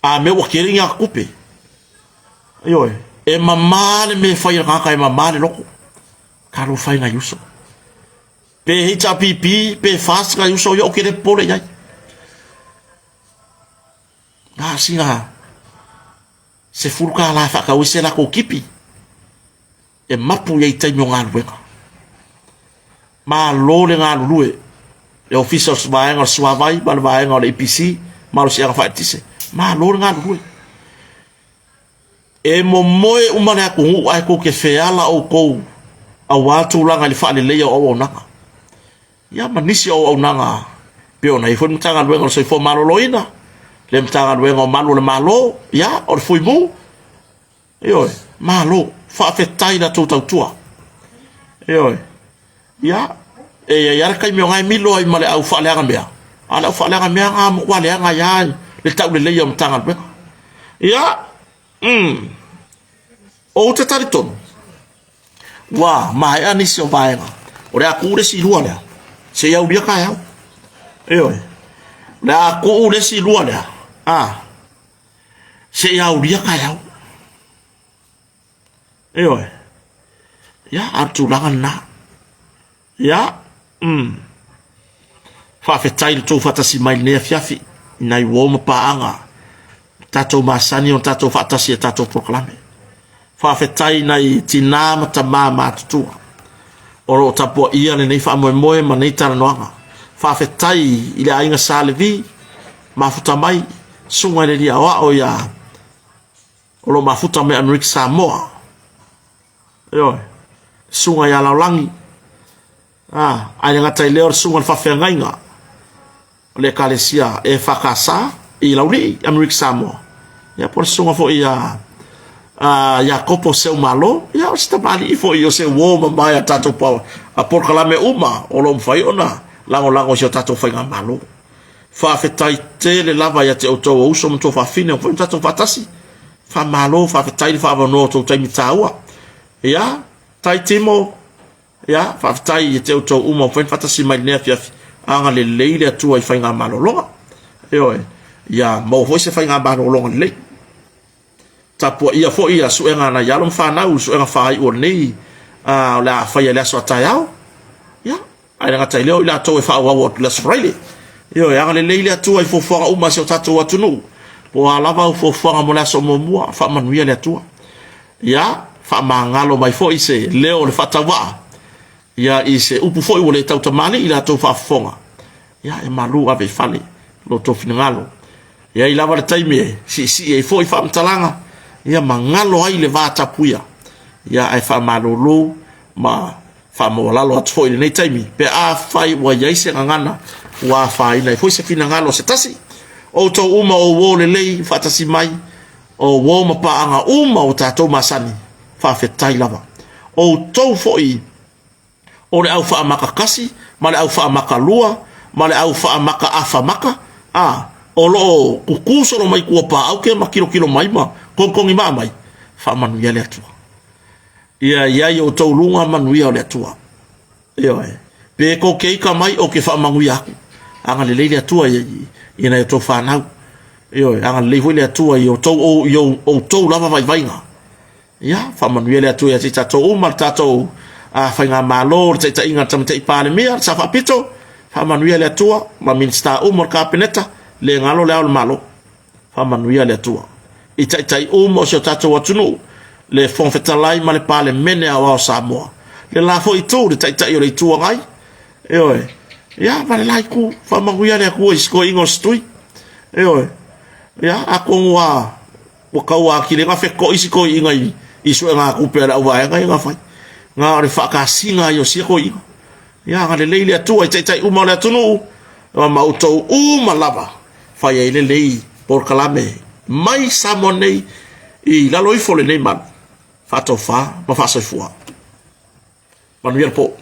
A mea ua tele ni ata tupe. Ioe. E mamā le mea e fai a le tagata, e mamā le loto. Talofa e nai uso. Pe HRPP, pe FAST nai uso ia, ou te le popole i ai. Na sina $10 e faatau ai se latou kipi. E mapu i ai i taimi o galuega. Malo le galulue, le Ofisa o le Vaega o le Suavai ma le Vaega o le EPC, Malosiaga Faaeletise. Malo le galulue. E momoe uma le atunuu ae tou te feala outou aua tulaga i le faaleleia o auaunaga. Ia ma nisi o auaunaga pei ona i ai foi le Matagaluega o le Soifua Maloloina, le Matagaluega o Malu o le Malo, ia, o le Fuimu, Ioe, malo, faafetai i la tou tautua. Ioe, ia, e i ai lava le taimi o na e milo ai ma le au faaleaga mea, a o le au faaleaga mea na matua leaga ai lava le tauleleia o Matagaluega. Ia, ou te talitonu, ua maea nisi o vaega, o le a tuu le isi lua lea, se i aulia taeao. Ioe, o le a tuu le isi lua lea, a, se i aulia taeao. Ioe. Ia, a o le tulaga lena. Ia, Faafetai i le tou faatasi mai i lenei afiafi i nai uo ma paaga tatou masani ona tatou faatasi i a tatou polokalame. Faafetai i nai tinā ma tamā matutua o lo o tapuaia lenei faamoemoe ma nei talanoaga. Faafetai i le aiga Sa Levi, mafuta mai, susuga i le alii aoao ia o lo o mafuta mai Amerika Samoa. Ioe, susuga ia Laolagi, a, ae le gata i lea o le susuga i le faafeagaiga o le ekalesia EFKS i Laulii, Amerika Samoa. Ia po o le susuga foi ia a Iakopo Seumalo, ia o se tamalii foi o se uo mamae a tatou a polokalame uma o lo o mafai ona lagolago i si o tatou faigamalo. Faafetai tele lava ia te outou o uso ma tuafafine o foi tatou faatasi. Faamalo, faafetai le faaavanoa o tou taimi taua. Ia, tai Timo, ia, faafetai ia te outou uma o foi faatasi mai lenei afiafi. Agalelei le Atua i faigamalologa. Ioe, ia maua foi se faigamalologa lelei. Tapuaia foi ia suega a nai alo ma fanau, suega faaiu o lenei o le a faia i le aso a taeao. Ia, ae le gata i lea o i latou e faaauau atu i le aso Faraile. Ioe, agalelei le Atua i fuafuaga uma a si o tatou atunuu. Po o a lava au fuafuaga mo le aso muamua, faamanuia le Atua. Ia, faamagalo mai foi se leo o le faatauvaa. Ia, i se upu foi ua le tautamalii i la outou faafofoga. Ia, e malu ave i fale lo outou finagalo. E i ai lava le taimi e siisii ai foi faamatalaga, ia ma galo ai le va tapuia. Ia, ae faamalulu ma faamaualalo atu foi i lenei taimi, pe afai ua i ai se gagana ua afaina ai foi se finagalo o se tasi, outou uma o uo lelei faatasi mai, o uo ma paaga uma o tatou masani, faafetai lava. Outou foi o le au faamaka kasi ma le au faamaka lua ma le au faamaka afa maka, A, o lo o kukū solo mai kua paau ke ma kilokilo mai ma kongikongimā mai, faamanuia le Atua. Ia i ai outou luga manuia o le Atua. Ioe. Pe kou ke ika mai o ke faamanuia aku. Agalelei le Atua i, i nai outou fanau. Ioe, agalelei foi le Atua i outou, i outou lava vaivaiga. Ia, faamanuia le Atua ia te tatou uma, le tatou faigamalo, le taitaiga a le Tamaitai Palemia, le Sao Faapito, faamanuia le Atua ma Minisita uma o le Kapeneta, le galo le ao o le Malo. Faamanuia le Atua. I taitai uma o si o tatou atunuu, le Fofoga Fetalai ma le Palemene Aoao o Samoa. Le la foi itu, le taitai o le Itu Agai, ioe, ia, ma le la itu, faamanuia le Atua i si toeaina o Setui, ioe, ia, atonu lava Ua tau atili ai ona feto'i isi toeaiina i suegatupe a le auvaega ia na fai. Na o le faatasiga ai o sia toeaiina. Ia agalelei le Atua i taitai uma o le atunuu, ma outou uma lava fai ai lenei polokalame mai Samoa nei i lalo ifo o lenei malu, faatofa ma faasoifua. Manuia le po.